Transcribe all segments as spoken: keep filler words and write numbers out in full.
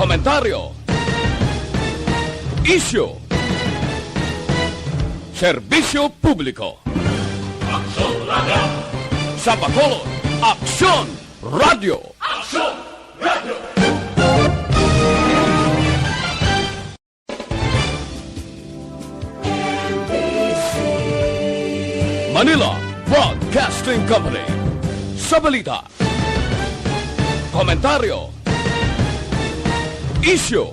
Komentaryo. Isyu. Serbisyo publiko. Aksyon Radio. Sa Bacolod, Aksyon Radio. Aksyon Radio. Manila Broadcasting Company. Sa balita, komentaryo, isyu.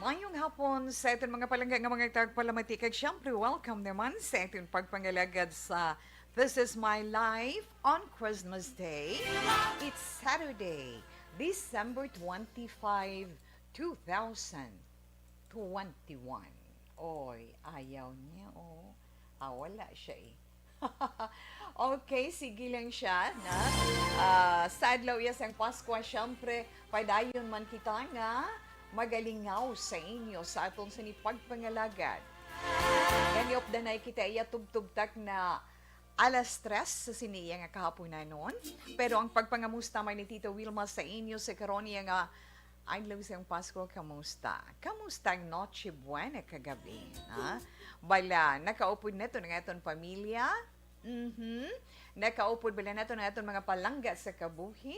Mayong hapon sa aton mga palangga nga mga tagpalamati, kag siyempre, welcome naman sa aton pagpangalagad sa This Is My Life on Christmas Day. It's Saturday, December twenty-five, two thousand twenty-one. Oy, ayaw niya, oh. Ah, wala siya, eh. Okay, sige lang siya, na. Ah, sa adlaw iya sang Paskwa, siyempre, padayon man kita nga magalingaw sa inyo sa aton sini pagpangalagad. Gani, updanay kita iya tubtubtak na alas tres sa sini iya nga kahaponanon. Pero ang pagpangamusta man ni Tita Wilma sa inyo sa karon iya nga adlaw sang Pasko, kamusta? Kamusta ang Noche Buena kagabi, ha? Bala, nakaupod naton ang aton pamilya? Mhm. Nakaupod bala naton ang aton mga palangga sa kabuhi?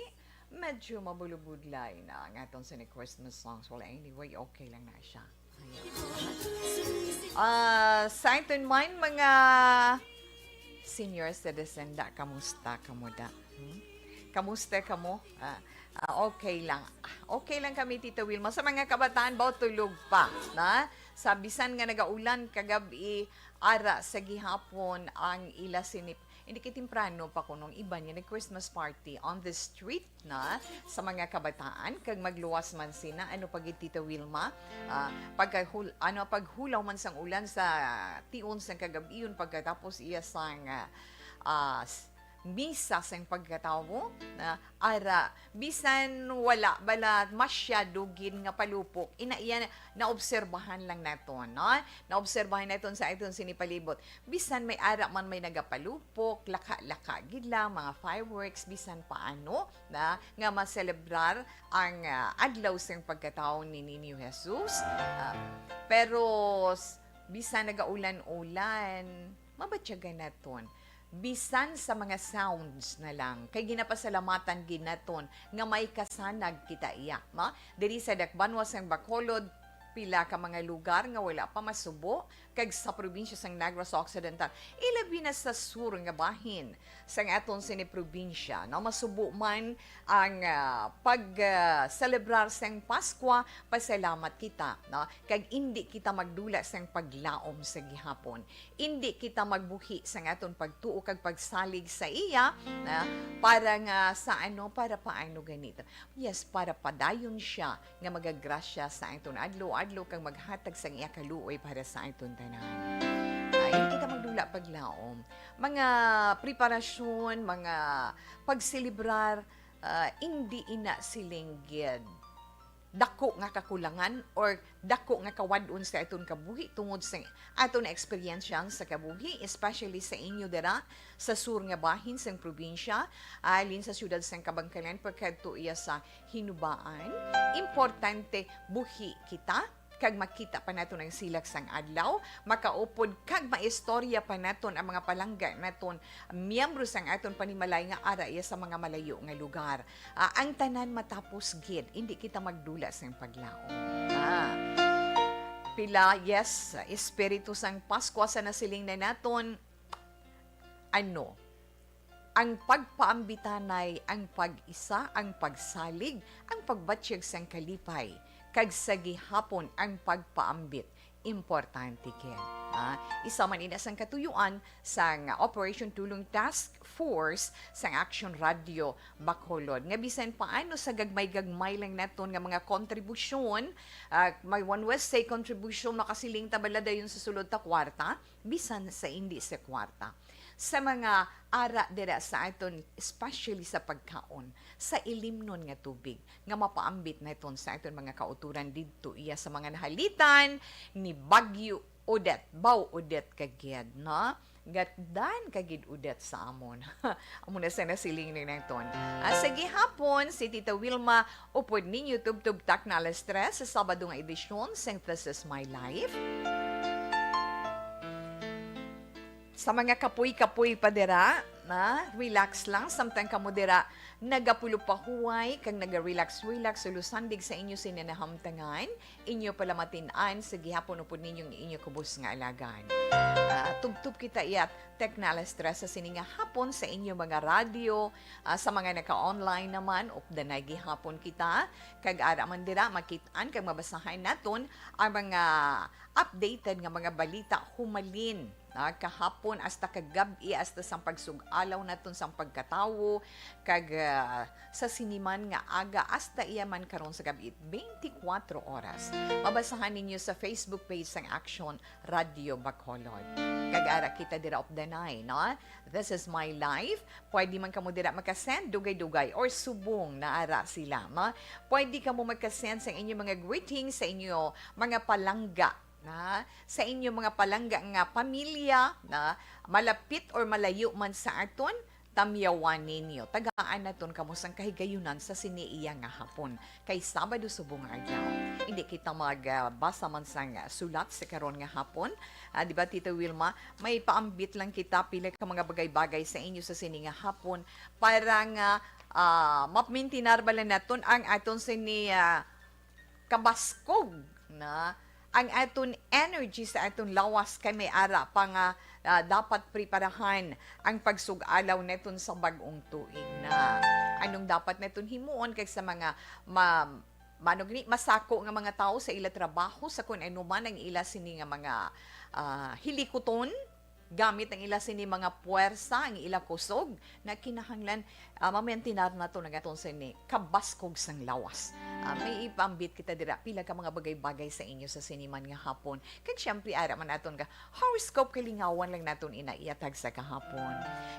Medyo mabulubudlay na ang aton sini Christmas songs. Well, anyway, okay lang na siya. Ayan. Ah, sa aton man, mga senior citizen, da, kamusta kamo, da? Hmm? Kamusta kamo? Ah, ah, okay lang. Ah, okay lang kami, Tita Wilma. Sa mga kabataan ba, tulog pa, na? Sa bisan nga nagaulan kagabi, ara sa gihapon ang ila sinip. Hindi kay temprano pa kunong iban nga nag-Christmas party on the street na sa mga kabataan, kag magluwas man sina, ano pa gid, Tita Wilma? Ah, pagkahul-, ano, paghulaw man sang ulan sa tion sang kagabion pagkatapos iya sang, ah, ah, s-, misa sang pagkatawo, na ara, bisan wala bala masyado gid nga palupok, ina iya naobserbahan lang naton, no? Naobserbahan naton sa aton sini palibot. Bisan may ara man may nagapalupok, laka-laka gid lang, mga fireworks, bisan paano, na, nga maselebrar ang, ah, adlaw sang pagkatawo ni Niño Jesus. Ah, pero s-, bisan nagaulan-ulan, mabatyagan naton. Bisan sa mga sounds na lang, kay ginapasalamatan gid naton nga may kasanag kita iya, no? Diri sa dakbanwa sang Bacolod, pila ka mga lugar nga wala pa masubo, kag sa probinsya sang Negros Occidental, ilabi na sa sur nga bahin sang aton sini probinsya, no? Masubo man ang, ah, pag, ah, selebrar sang Paskwa, pasalamat kita, no? Kag indi kita magdula sang paglaom sa gihapon. Indi kita magbuhi sang aton pagtuo kag pagsalig sa iya, na para nga sa ano, para paano ganito? Yes, para padayon siya nga magagrasya sa aton adlaw-adlaw kag maghatag sang iya kaluoy para sa aton tanan. Ah, indi kita magdula paglaom. Mga preparasyon, mga pagselebrar, ah, indi ina siling gid dako nga kakulangan or dako nga kawad-on sa aton kabuhi tungod sa aton eksperyensya sa kabuhi, especially sa inyo dira sa sur nga bahin sang probinsya, halin sa siyudad sang Kabankalan pagkadto iya sa Hinubaan. Importante buhi kita kag makita pa naton ang silak sang adlaw, makaupod kag maistorya pa naton ang mga palangga naton, miyembro sang aton panimalay nga ara iya sa mga malayo nga lugar. Ah, ang tanan matapos gid, indi kita magdula sang paglaom. Ah. Pila, yes, espiritu sang Paskwa sa nasiling na naton, ano, ang pagpaambitanay, ang pag-isa, ang pagsalig, ang pagbatyag sang kalipay, kag sa gihapon ang pagpaambit. Importante gid, ah. Isa man ina sang katuyuan sang Operation Tulong Task Force sang Action Radio Bacolod, nga bisan paano sa gagmay-gagmay lang naton nga mga kontribusyon, ah, may one West say contribution, makasiling ta bala dayon sa sulod ta kwarta, bisan sa indi sa kwarta. sa mga ara dira sa aton, especially sa pagkaon, sa ilimnon nga tubig nga mapaambit naton sa aton mga kautoran didto iya sa mga nahalitan ni Bagyo Odette. Baw Odette ka gid, no? Gatdan ka gid, Odette, sa amon. Amo na sa nasiling ni naton. Ah, sa gihapon, si Tita Wilma upod ninyo tubtob takna alas tres sa Sabado nga edisyon sang This Is My Life. Sa mga kapoy-kapoy pa dira, na, relax lang, samtang kamo dira nagapulopahuway kag naga-relax-relax, sulusandig sa inyo sini nahamtangan, inyo palamatin-an sa gihapon upod ninyong inyo kubos nga alagad. Ah, tubtob kita iya takna alas tres sa sini nga hapon sa inyo mga radyo, ah, sa mga naka-online naman, updanay gihapon kita, kag ara man dira makit-an kag mabasahan naton ang mga updated nga mga balita humalin, ah, kahapon hasta kagab-i, hasta sang pagsug-alaw naton sang pagkatawo, kag, ah, sa sini man nga aga hasta iya man karon sa gab-i, twenty-four oras. Mabasahan ninyo sa Facebook page sang Action Radio Bacolod. Kag ara kita dira updanay, no? This Is My Life. Pwede man kamo dira makasend dugay-dugay or subong na ara sila, no? Pwede kamo magkasend sa inyo mga greetings sa inyo mga palangga, na, sa inyo mga palangga nga pamilya, na, malapit or malayo man sa aton, tamyawan ninyo. Tagaan naton kamo sang kahigayunan sa sini iya nga hapon, kay Sabado subong nga adlaw. Hindi kita magbasa man sang sulat sa karon nga hapon. Ah, di ba, Tita Wilma? May paambit lang kita pila ka mga bagay-bagay sa inyo sa sini nga hapon para nga, ah, mapamintinar bala naton ang aton sini, ah, kabaskog, na, ang aton energy sa aton lawas, kay may ara pa nga, ah, dapat preparahan ang pagsug-alaw naton sa bag-ong tuig, na. Anong dapat naton himuon kag sa mga ma-, manugni, masako nga mga tawo sa ila trabaho, sa kun ano man ang ila sini nga mga, ah, hilikuton, gamit ang ila sini mga puwersa, ang ila kusog, na kinahanglan, ah, mamaintinar naton ang aton sini kabaskog sang lawas. Ah, may ipaambit kita dira pila ka mga bagay-bagay sa inyo sa sini man nga hapon. Kag siyempre, ara man aton ka horoscope, kalingawan lang naton ina ihatag sa kahapon.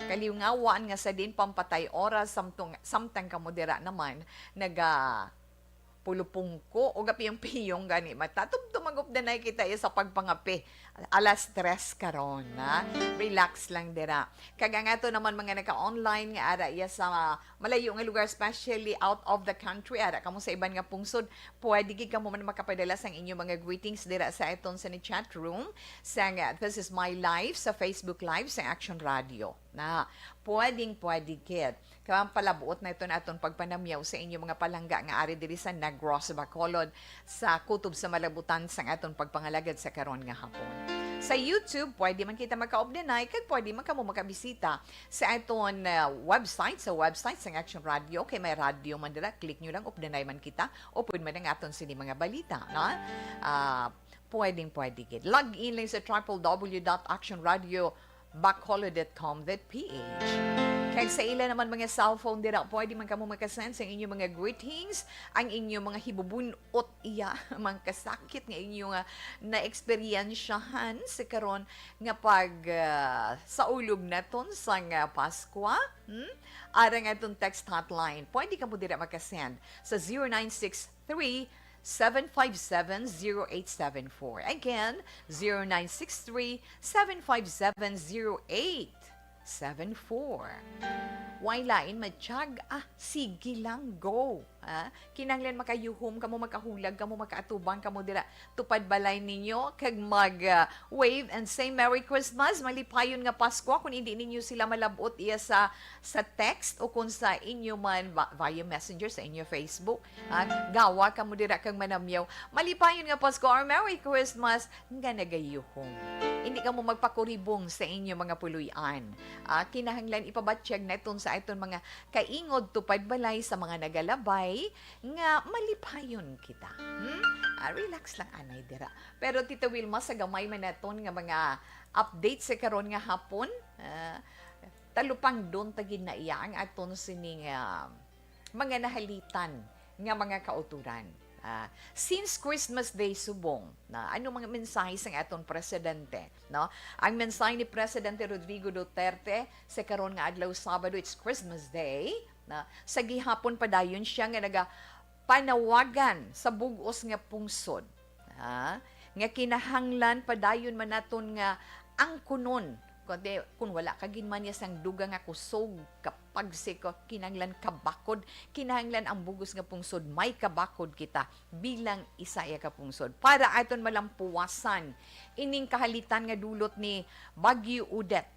Kalingawan nga sa din pampatay oras, samtong, samtang kamo dira naman naga pulupungko o gapiyong-piyong gani mata. Tubtob mag-updanay kita iya sa pagpangape. Alas tres karon, na. Relax lang dira. Kag ang ato naman mga naka-online nga ara iya sa malayo nga lugar, especially out of the country, ara kamo sa iban nga pungsod, pwede gid kamo man makapadala sang inyo mga greetings dira sa aton sa ni chat room sang, uh, This Is My Life sa Facebook Live sa Action Radio. Na, pwedeng pwede gid. Kaya ang palabuot na ito na aton pagpanamyaw sa inyo mga palangga nga ari diri sa Negros, Bacolod, sa kutob sa malabutan sang aton pagpangalagad sa karon nga hapon. Sa YouTube, pwede man kita makaupdanay kag pwede man kamo makabisita sa aton, ah, website, sa website sang Action Radio. Kay may radyo man dira, click nyo lang, updanay man kita, o pwede man ang aton sini mga balita, no? Ah, pwedeng pwede gid. Log in lang sa triple W dot action radio bacolod dot com dot P H. Kag sa ila naman mga cellphone dira, pwede man kamo makasend sa inyo mga greetings, ang inyo mga hibubun-ot iya, mga kasakit nga inyo nga naeksperyensyahan sa karon nga pag, ah, saulog naton sang, ah, Paskwa. Hmm? Arang aton text hotline, pwede kamo dira makasend sa zero nine six three, seven five seven, zero eight seven four. Again, zero nine six three, seven five seven, zero eight seven four. Way lain matiyag, ah, sige lang, go. Ah, kinahanglan makayuhom kamo, makahulag kamo, makaatubang kamo dira. Tupad balay ninyo, kag mag, ah, wave and say, "Merry Christmas, malipayon nga Pasko." Kung hindi ninyo sila malabot iya sa, sa text o kung sa inyo man va-, via messenger, sa inyo Facebook, ah, gawa kamo dira kag manamyaw, "Malipayon nga Pasko" or "Merry Christmas," nga nagayuhom. Hindi kamo magpakuribong sa inyo mga puloy-an. Ah, kinahanglan ipabatyag naton sa aton mga kaingod tupad balay, sa mga nagalabay, nga malipayon kita. Hmm? Ah, relax lang anay dira. Pero Tita Wilma, sa gamay man naton nga mga update sa karon nga hapon, ah, talupangdon ta gid na iya ang aton sining, ah, mga nahalitan nga mga kauturan. Ah, since Christmas Day subong, na ano mga mensahe sang aton presidente, no? Ang mensahe ni Presidente Rodrigo Duterte sa karon nga adlaw Sabado, it's Christmas Day, na sa gihapon padayon siya nga nagapanawagan sa bug-os nga pungsod, ha? Nga kinahanglan padayon man naton nga angkunon, kundi kung wala ka ginmanya sang dugang nga kusog, kapagsi ko, kinahanglan kabakod, kinahanglan ang bug-os nga pungsod may kabakod kita bilang isa iya ka pungsod para aton malampuwasan ining kahalitan nga dulot ni Bagyo Odette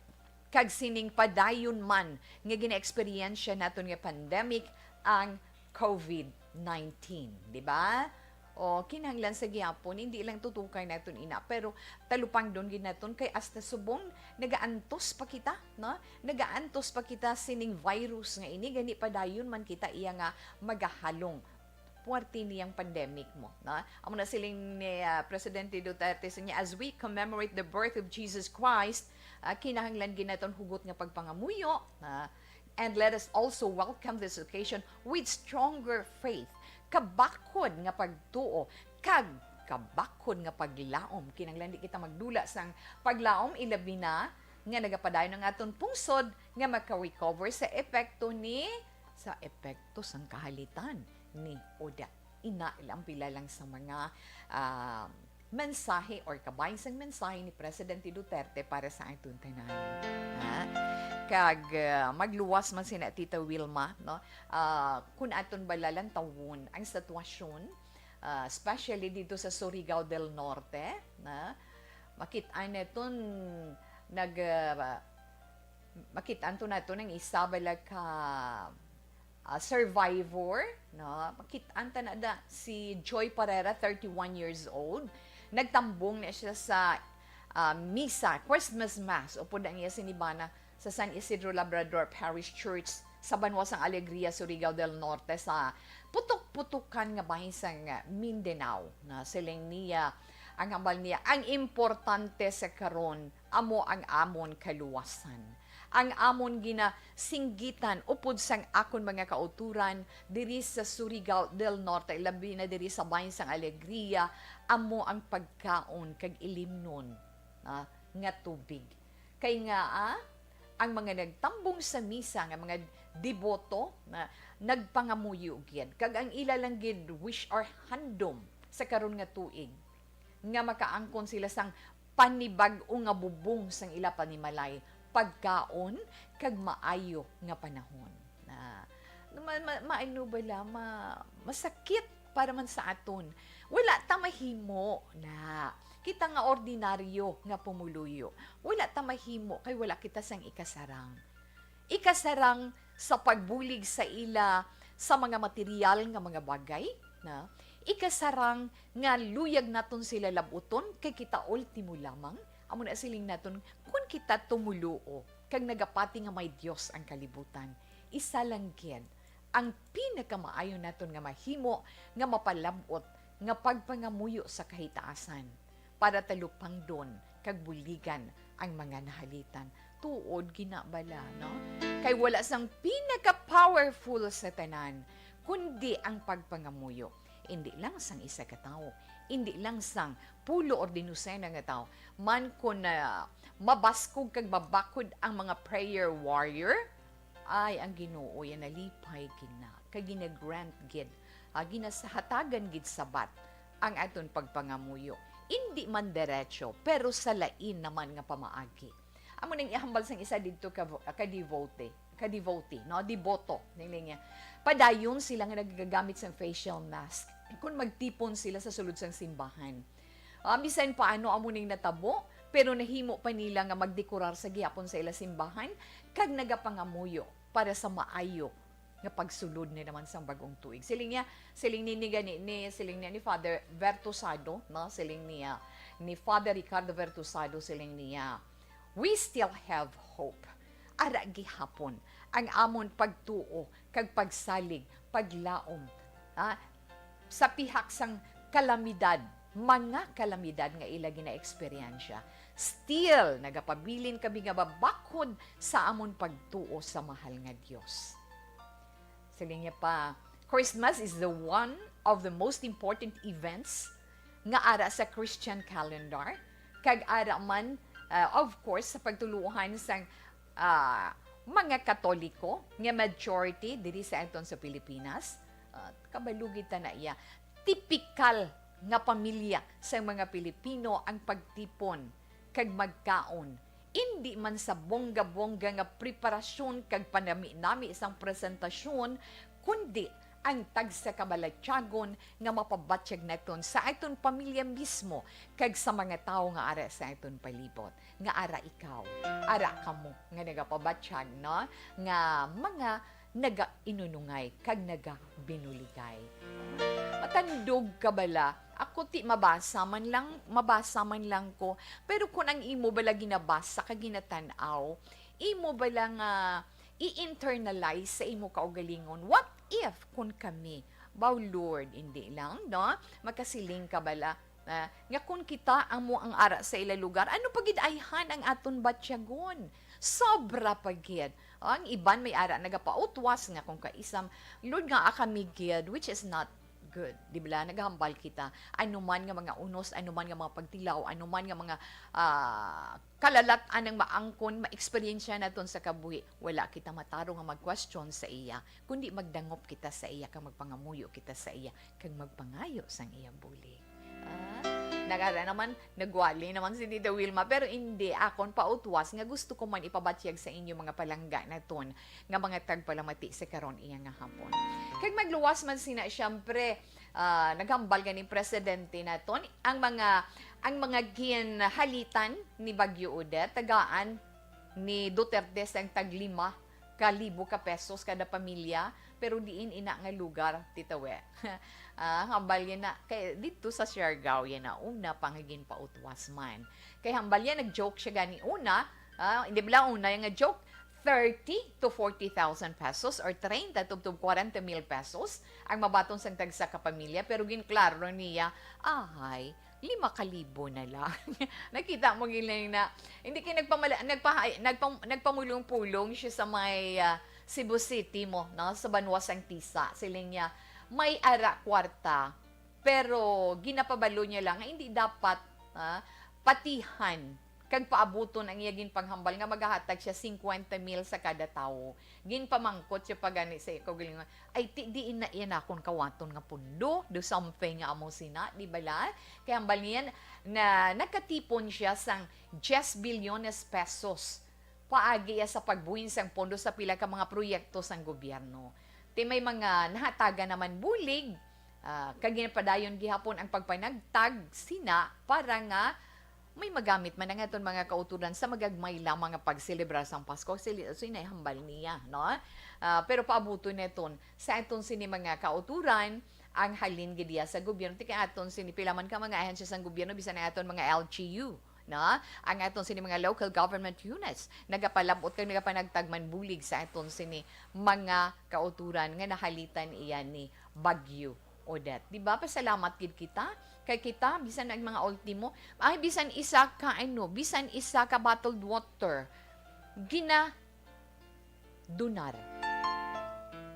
kag sining padayon man nga ginaeksperyensya naton nga pandemic, ang covid nineteen, di ba? O, kinahanglan sa gihapon, hindi lang tutukan naton ina, pero talupangdon gid naton kay hasta subong nagaantos pa kita, no? Nagaantos pa kita sining virus nga ini, gani padayon man kita iya nga magahalong puwerte niyang pandemic mo, no? Amo na siling ni, ah, Presidente Duterte sa niya, "As we commemorate the birth of Jesus Christ, ah, kinahanglan gid naton hugot nga pagpangamuyo, ah, and let us also welcome this occasion with stronger faith." Kabakod nga pagtuo kag kabakod nga paglaom. Kinahanglan di kita magdula sang paglaom, ilabi na nga nagapadayon ang aton pungsod nga maka-recover sa epekto ni, sa epekto sang kahalitan ni Odette. Ina lang pila lang sa mga, ah, mensahe or kabahin sang mensahe ni Presidente Duterte para sa aton tanan. Ha? Kag, ah, magluwas man sina Tita Wilma, no? Ah, kung aton bala lantawon ang sitwasyon, ah, especially dito sa Surigao del Norte, na makit-an naton nag, ah, makit-an to naton ang isa bala ka, ah, survivor, no? Makit-an ta na da si Joy Parera, thirty-one years old. Nagtambong na siya sa, ah, misa, Christmas Mass, upod ang iya sinibana sa San Isidro Labrador Parish Church sa banwa sang Alegria, Surigao del Norte, sa putok-putukan nga bahin sang Mindanao. Na siling niya, ang hambal niya, ang importante sa karon amo ang amon kaluwasan. Ang amon ginasinggitan upod sang akon mga kauturan diri sa Surigao del Norte, labi na diri sa bahin sang Alegria, amo ang pagkaon kag ilimnon, ah, nga tubig. Kay nga, ah, ang mga nagtambong sa misa nga mga deboto na nagpangamuyo gid, kag ang ila lang gid wish or handom sa karon nga tuig nga makaangkon sila sang panibag-o nga bubong sang ila panimalay, pagkaon, kag maayo nga panahon. Na, ma-, ma-, maano bala, ma-, masakit para man sa aton. Wala ta mahimo na. Kita nga ordinaryo nga pumuluyo, wala ta mahimo kay wala kita sang ikasarang. Ikasarang sa pagbulig sa ila sa mga material nga mga bagay, na ikasarang nga luyag naton sila lab-uton kay kita ultimo lamang. Amo na siling naton, kun kita tumuluo kag nagapati nga may Dios ang kalibutan, isa lang gid ang pinakamaayo naton nga mahimo nga mapalab-ot nga pagpangamuyo sa kahitaasan para talupangdon kag buligan ang mga nahalitan. Tuod gina bala, no? Kay wala sang pinaka-powerful sa tanan, kundi ang pagpangamuyo. Indi lang sang isa ka tawo, indi lang sang pulo or dinosena nga tawo, man kon, ah, mabaskog kag mabakod ang mga prayer warrior, ay, ang Ginoo ya nalipay gina, kag gina-grant gid, ah, ginasahatagan gid sabat ang aton pagpangamuyo. Indi man diretso, pero sa lain naman nga pamaagi. Amo nang ihambal sang isa didto ka, ka devotee, ka devotee, no? Deboto, ningning niya. Padayon sila nga nagagamit sang facial mask kung magtipon sila sa sulod sang simbahan. Ah, bisan paano amo ning natabo, pero nahimo pa nila nga magdekorar sa gihapon sa ila simbahan kag nagapangamuyo para sa maayo nga pagsulod ni naman sang bag-ong tuig. Siling niya, siling ni, ni gani, ni, siling niya ni Father Vertusado, no? Siling niya ni Father Ricardo Vertusado, siling niya, "We still have hope." Ara gihapon ang amon pagtuo kag pagsalig, paglaom, ha, sa pihak sang kalamidad, mga kalamidad nga ila ginaeksperyensya. Still, nagapabilin kami nga mabakhod sa amon pagtuo sa mahal nga Dios. Siling niya pa, "Christmas is the one of the most important events nga ara sa Christian calendar, kag ara man, ah, of course, sa pagtuluohan sang, ah, mga Katoliko nga majority diri sa aton sa Pilipinas. Ah, kabalo gid ta na iya. Tipikal nga pamilya sa mga Pilipino ang pagtipon kag magkaon. Indi man sa bongga-bongga nga preparasyon kag panami-nami sang presentasyon, kundi ang tagsa ka balatyagon nga mapabatyag naton sa aton pamilya mismo kag sa mga tawo nga ara sa aton palibot, nga ara ikaw, ara kamo nga nagapabatyag, no, nga mga nagainunungay kag nagabinuligay. Matandog ka bala. Ako ti mabasa man lang, mabasa man lang ko. Pero kung ang imo bala ginabasa kag ginatan-aw, imo bala nga i-internalize sa imo kaugalingon, what if kun kami? Baw, Lord, hindi lang, no? Makasiling ka bala, ah, nga kun kita amo ang ara sa ila lugar, ano pa gid ayhan ang aton batyagon? Sobra pa gid. Ang iban may ara nagapautwas nga kung kaisam, Lord, nga kami gid, which is not good. Di bala, naghambal kita. Ano man nga mga unos, ano man nga mga pagtilaw, ano man nga mga, ah, kalalat-an ang maangkon, maeksperiensya naton sa kabuhi, wala kita matarong nga mag-question sa iya, kundi magdangop kita sa iya, kag magpangamuyo kita sa iya, kag magpangayo sang iya bulig. Ah, nagara naman, nagwali naman si Tita Wilma, pero hindi, akon pautwas nga gusto ko man ipabatyag sa inyo, mga palangga naton, nga mga tagpalamati sa karon iya nga hapon. Kag magluwas man sina, siyempre, ah, naghambal gani presidente naton, ang mga, ang mga ginhalitan ni Bagyo Odette, tagaan ni Duterte sang tag lima ka libo ka pesos kada pamilya, pero diin ina nga lugar, Tita We? Ah, hambal niya na, kay didto sa Siargao yan na, una pa nga ginpautwas man. Kay hambal niya, nag-joke siya gani una, ah, hindi bala una nga joke, thirty to forty thousand pesos or treinta tubtob kwarenta mil pesos ang mabaton sang tagsa ka pamilya, pero ginklaro niya, ahay, lima ka libo na lang. Nakita mo gid na, hindi kay nagpamala-, nagpahay-, nagpam-, nagpamulong-pulong siya sa may, ah, Cebu City mo, no, sa banwa sang Tisa. Siling niya, may ara kwarta, pero ginapabalo niya lang nga hindi dapat, ah, patihan kag paabuton ang iya ginpanghambal nga magahatag siya singkwenta mil sa kada tawo. Ginpamangkot siya pa gani sa iya kaugalingon, ay, ti, diin na iya nakon kawaton nga pundo, do something nga amo sina, di bala? Kay hambal niya na nakatipon siya sang diyes bilyones pesos paagi iya sa pagbuhin sang pondo sa pila ka mga proyekto sang gobyerno. Ti may mga nahatagan naman bulig, ah, kag ginapadayon gihapon ang pagpanagtag sina para nga may magamit man ang aton mga kauturan sa magagmay lamang nga pagselebrar sang Pasko. Sili-, so, inay hambal niya, no? Ah, pero paabuton naton sa aton sini mga kauturan ang halin gid iya sa gobyerno. Ti kay aton sini pila man ka mga ahensya sang gobyerno, bisan ang aton mga L G U, no? Ang aton sini mga local government units, nagapalab-ot kag nagapanagtag man bulig sa aton sini mga kauturan nga nahalitan iya ni Bagyo Odette. Di ba? Pasalamat gid kita. Kay kita, bisan ang mga ultimo, ay, bisan isa ka, ano, bisan isa ka bottled water, gina-, donar.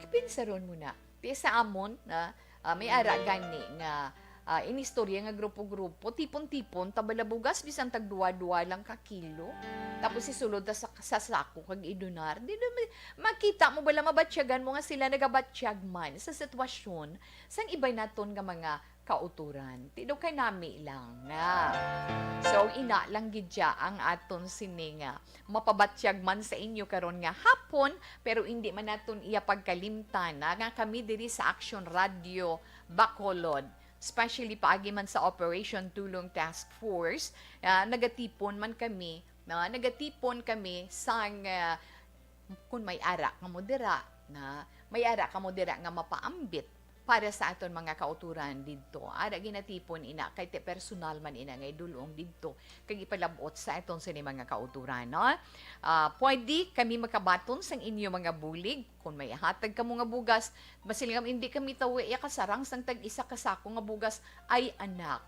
Pinsaron mo na. Ti sa amon, na, ah, may ara gani nga, ah, inistorya nga grupo-grupo, tipon-tipon, tabala bugas, bisan tag duwa-duwa lang ka kilo. Tapos isulod ta sa, sa sako kag idonar. Di na ma-, makita mo bala, mabatyagan mo nga sila nagabatyag man sa sitwasyon sang iban naton nga mga kauturan. Ti daw kay nami lang na. So, ina lang gid siya ang aton sini nga mapabatyag man sa inyo karon nga hapon, pero indi man naton iya pagkalimtan na nga kami diri sa Action Radio Bacolod, especially paagi man sa Operation Tulong Task Force, ah, nagatipon man kami, no? Nagatipon kami sang, ah, kung may ara kamo dira, na may ara kamo dira nga mapaambit para sa aton mga kauturan didto. Ara ginatipon ina, kay ti personal man ina nga idul-ong didto, kag ipalab-ot sa aton sini mga kauturan, no? Ah, pwede kami makabaton sang inyo mga bulig, kung may hatag kamo nga bugas, masiling kami, hindi kami tawi iya kasarang sang tag-isa ka sako nga bugas. Ay, anak,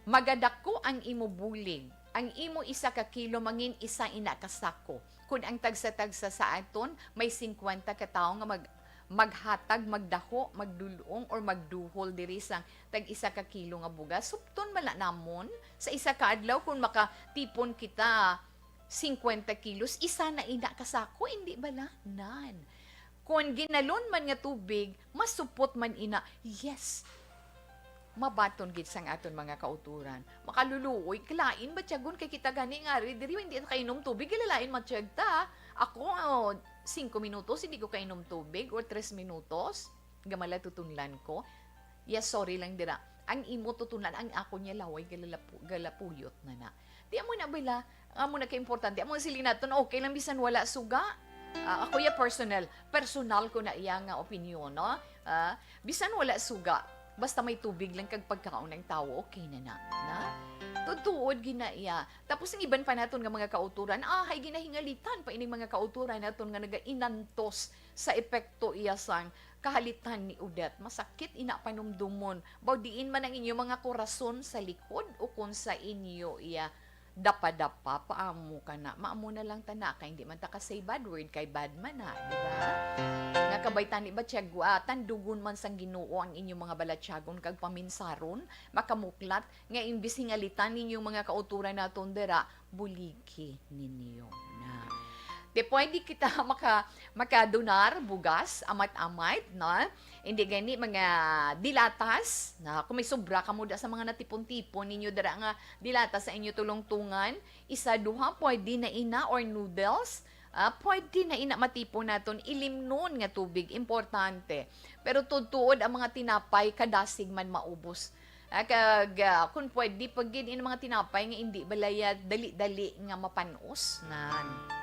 magadako ang imo bulig, ang imo isa ka kilo mangin isa ina ka sako. Kun ang tagsa-tagsa sa aton may singkwenta ka tawo nga mag-, maghatag, magdaho, magdul-ong, or magduhol diri sang tag isa ka kilo nga bugas. Supton man la namon sa isa ka adlaw kung makatipon kita singkwenta kilos, isa na ina ka sako, indi bala? Nan. Kon ginalon man nga tubig, masupot man ina. Yes. Mabaton gid sang aton mga kauturan. Makaluluoy, kalain ba tiyagon kay kita gani nga ari diri hindi ta kainom tubig, gilalain man tiyag ta. Ako, oh, singko minutos hindi ko kainom tubig or tres minutos, gamala tutunlan ko. Yes, sorry lang dira. Ang imo tutunlan, ang ako niya laway galalapu-, galapuyot na na. Di amo na bala, amo na kaimportante. Amo na sila naton, okay lang bisan wala suga. Ah, ako ya personal, personal ko na iya nga opinion, no? Ah, bisan wala suga, basta may tubig lang kag pagkaon ang tawo, okay na na. Na? Tutuod gina iya. Tapos ang iban pa naton nga mga kauturan, ah, hay ginahingalitan pa ining mga kauturan naton nga nagainantos sa epekto iya sang kahalitan ni Odette. Masakit ina panumdumon. Baw diin man ang inyo mga korason sa likod o kung sa inyo iya dapadapa, paamo ka na. Maamo na lang ta na, kay hindi man ta ka say bad word, kay bad man na, di ba? Nga kabay tani ba, tiyagwa, tandugon man sang Ginoo ang inyong mga balatyagon kag paminsaron, makamuklat, nga imbis hingalitan ninyong mga kauturan naton dira, buligi ninyo na. Di pwede kita maka, makadonar, bugas, amat-amat, no? Hindi gani mga dilatas, na kung may sobra kamo da sa mga natipon-tipon ninyo dira nga dilatas sa inyo tulong-tungan, isa, duha, pwede na ina, or noodles, ah, pwede na ina matipon naton ilimnon nga tubig, importante. Pero tuod-tuod ang mga tinapay, kadasig man maubos. Ah, kag, ah, kung pwede, pag gid in mga tinapay nga hindi balaya dali-dali nga mapanos, nan.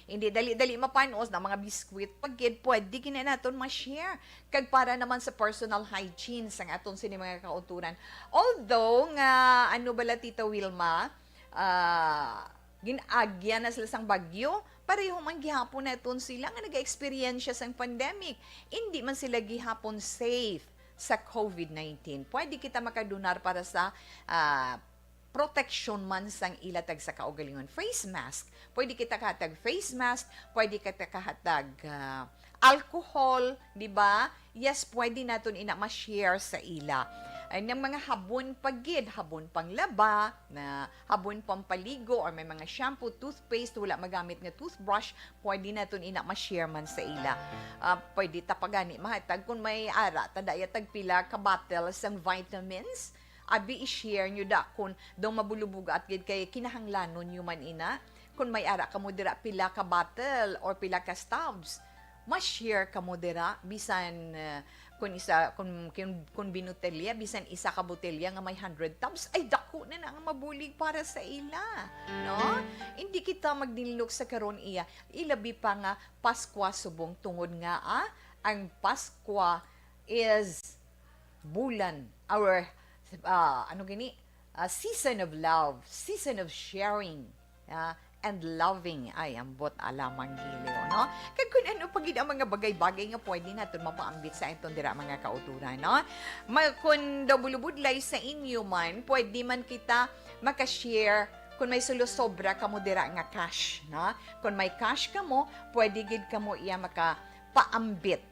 Hindi dali-dali mapanos na mga biskwit, pag gid pwede gid na naton ma-share. Kag para naman sa personal hygiene sang aton sini mga kauturan. Although nga, ano bala, Tita Wilma, ah, gin-agyan na sila sang bagyo, pareho man gihapon naton sila nga nag-experience sang pandemic. Hindi man sila gihapon safe sa covid nineteen. Pwede kita makadonar para sa, ah, proteksyon man sang ila tag sa kaugalingon. Face mask. Pwede kita kahatag face mask, pwede kita kahatag, ah, alcohol, di ba? Yes, pwede naton ina ma-share sa ila. Ay, nang mga habon pa gid, habon panglaba, na habon pampaligo, or may mga shampoo, toothpaste, wala magamit nga toothbrush, pwede naton ina ma-share man sa ila. Ah, pwede ta pa gani mahatag kung may ara ta daya tag pila ka bottle sang vitamins. Abi, i-share nyo da kung daw mabulubog at gid kay kinahanglanon nyo man ina. Kung may ara kamo dira pila ka bottle or pila ka stubs, ma-share kamo dira, bisan, eh, kun isa, kun, kun, kun binutelya, bisan isa ka botelya nga may hundred tubs, ay, dako na na nga mabulig para sa ila, no? Hindi kita magdinlok sa karon iya, ilabi pa nga Paskwa subong, tungod nga, ah, ang Paskwa is bulan, our, ah, ano gini? Ah, season of love, season of sharing, ah, and loving. Ay, ambot alamang giliw, no? Kag kun ano pa gid ang mga bagay-bagay nga pwede naton mapaambit sa aton dira, mga kauturan, no? Ma-, kun daw bulubudlay sa inyo man, pwede man kita maka-share kun may sulosobra kamo dira nga cash, no? Kun may cash kamo, pwede gid kamo iya makapaambit.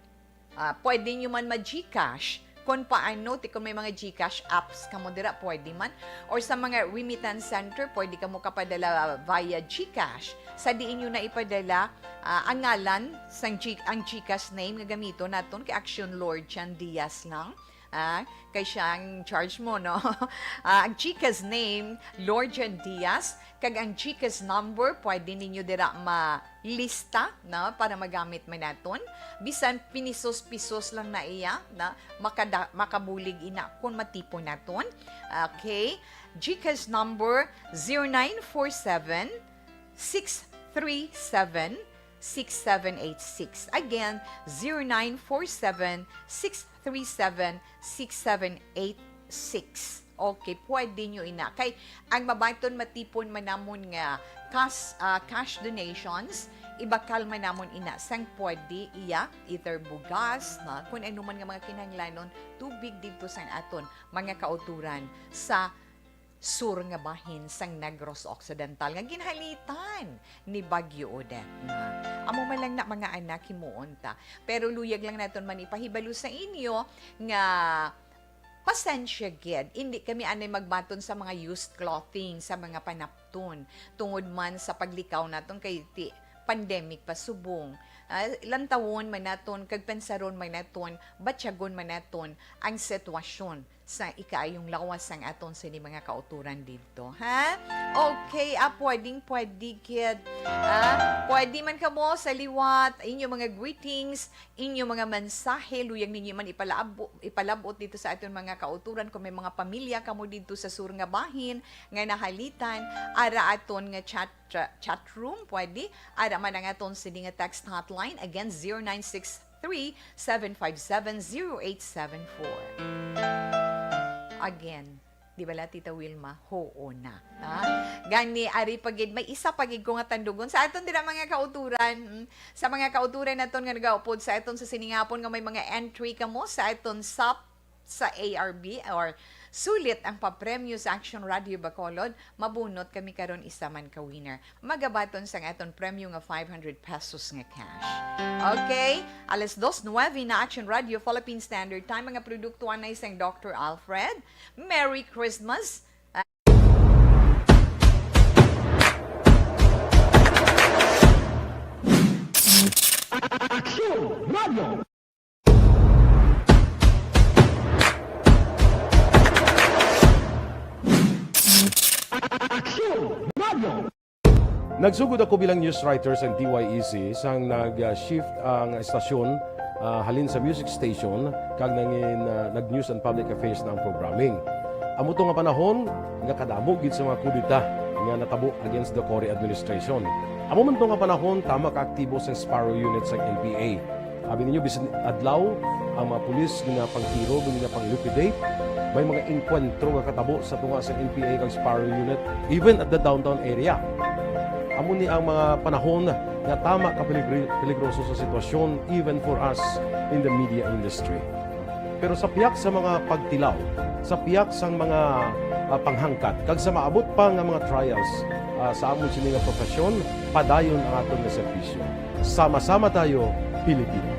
Ah, pwede nyo man ma-GCash. Kung paano, ti kung may mga GCash apps kamo dira, pwede man. Or sa mga remittance center, pwede kamo kapadala via GCash. Sa diin nyo na ipadala, ah, ang ngalan, sang G-, ang GCash name nga gamiton naton kay Action Lord Chan Diaz lang. Ah, kay siya ang charge mo, no? Ah, ang GCash name, Lord Chan Diaz. Kag ang GCash number, pwede ninyo dira malista, no, para magamit man naton. Bisan pinisos-pisos lang na iya, na makada-, makabulig ina kung matipon naton. Okay? GCash number, zero nine four seven, six three seven, six seven eight six. Again, zero nine four seven, six three seven, six seven eight six. Okay, pwede nyo ina. Kay ang mabaton matipon man namon nga cash, ah, cash donations, ibakal man namon ina sang pwede iya, either bugas, na, kung ano man nga mga kinahanglanon, tubig didto sang aton mga kauturan sa sur nga bahin sang Negros Occidental nga ginhalitan ni Bagyo Odette. Nga amo man lang na, mga anak, himuon ta. Pero luyag lang naton man ipahibalo sa inyo nga pasensya gid, indi kami anay magbaton sa mga used clothing, sa mga panapton, tungod man sa paglikaw naton kay ti pandemic pa subong. Ah, lantawon man naton kag pensaron man naton, batyagon man naton ang sitwasyon sa ikaayong lawas sang aton sini mga kauturan didto, ha? Okay, ah, pwedeng pwede gid. Ah, pwede man kamo sa liwat, inyo mga greetings, inyo mga mensahe, luyag ninyo man ipalabo-, ipalabot dito sa aton mga kauturan. Kung may mga pamilya kamo dito sa sur nga bahin nga nahalitan, ara aton nga chat, cha-, chat room, pwede. Ara man ang aton sini nga text hotline. Again, zero nine six three, seven five seven, zero eight seven four. Again, di bala, Tita Wilma? Huo na. Ha? Gani, ari pa gid, may isa pa gid ko nga tandugon sa aton dira, mga kauturan. Mm, sa mga kauturan naton nga nagaupod sa aton sa siningapon nga may mga entry kamo sa aton sap sa A R B or sulit ang papremyo sa Action Radio Bacolod, mabunot kami karon isa man ka winner. Magabaton sang aton premyo nga five hundred pesos nga cash. Okay? Alas dos nuwebe na, Action Radio Philippine Standard Time. Mga produkto anay sang Doctor Alfred. Merry Christmas! Action Radio! Action Radio! Nagsugod ako bilang news writer sa D Y E C sang nag-shift ang estasyon, ah, halin sa music station kag nangin, ah, nag-news and public affairs na ang programming. Amo to nga panahon nga kadamo gid sa mga kudeta nga natabo against the Cory administration. Amo man to nga panahon tama ka aktibo sang Sparrow Unit sang N P A. Abi ninyo, bisan adlaw, ang mga pulis ginapangtiro, ginapang-liquidate. May mga engkwentro nga katabo sa tunga sa N P A kag Sparrow Unit, even at the downtown area. Amo ni ang mga panahon nga tama ka peligri-, peligroso sa sitwasyon, even for us in the media industry. Pero sa piyak sa mga pagtilaw, sa piyak sang mga, ah, panghangkat, kag sa maabot pa nga mga trials, ah, sa amon sini nga profesyon, padayon ang aton nga serbisyo. Sama-sama tayo, Pilipino.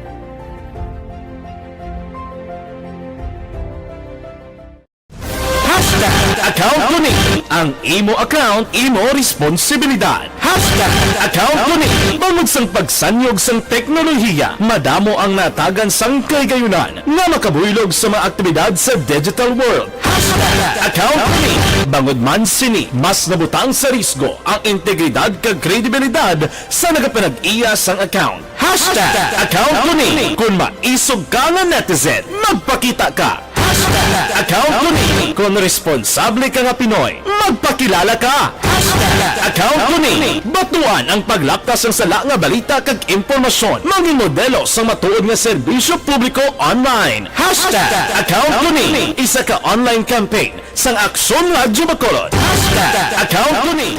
Hashtag account ko ni. Ang imo account, imo responsibilidad. Hashtag account ko ni. Bangod sang pagsanyog sang teknolohiya, madamo ang natagan sang kahigayunan nga makabuylog sa mga aktibidad sa digital world. Hashtag account ko ni. Bangod man sini, mas nabutang sa risgo ang integridad kag kredibilidad sa nagapanag-iya sang account. Hashtag account ko ni. Kung maisog ka nga netizen, magpakita ka. Hashtag account ko ni. Kung responsable ka nga Pinoy, magpakilala ka. Hashtag account ko ni. Batuan ang paglapkas sang sala nga balita kag impormasyon. Maging modelo sang matuod nga serbisyo publiko online. Hashtag account ko ni. Isa ka online campaign sang Aksyon Radyo Bacolod. Hashtag account ko ni.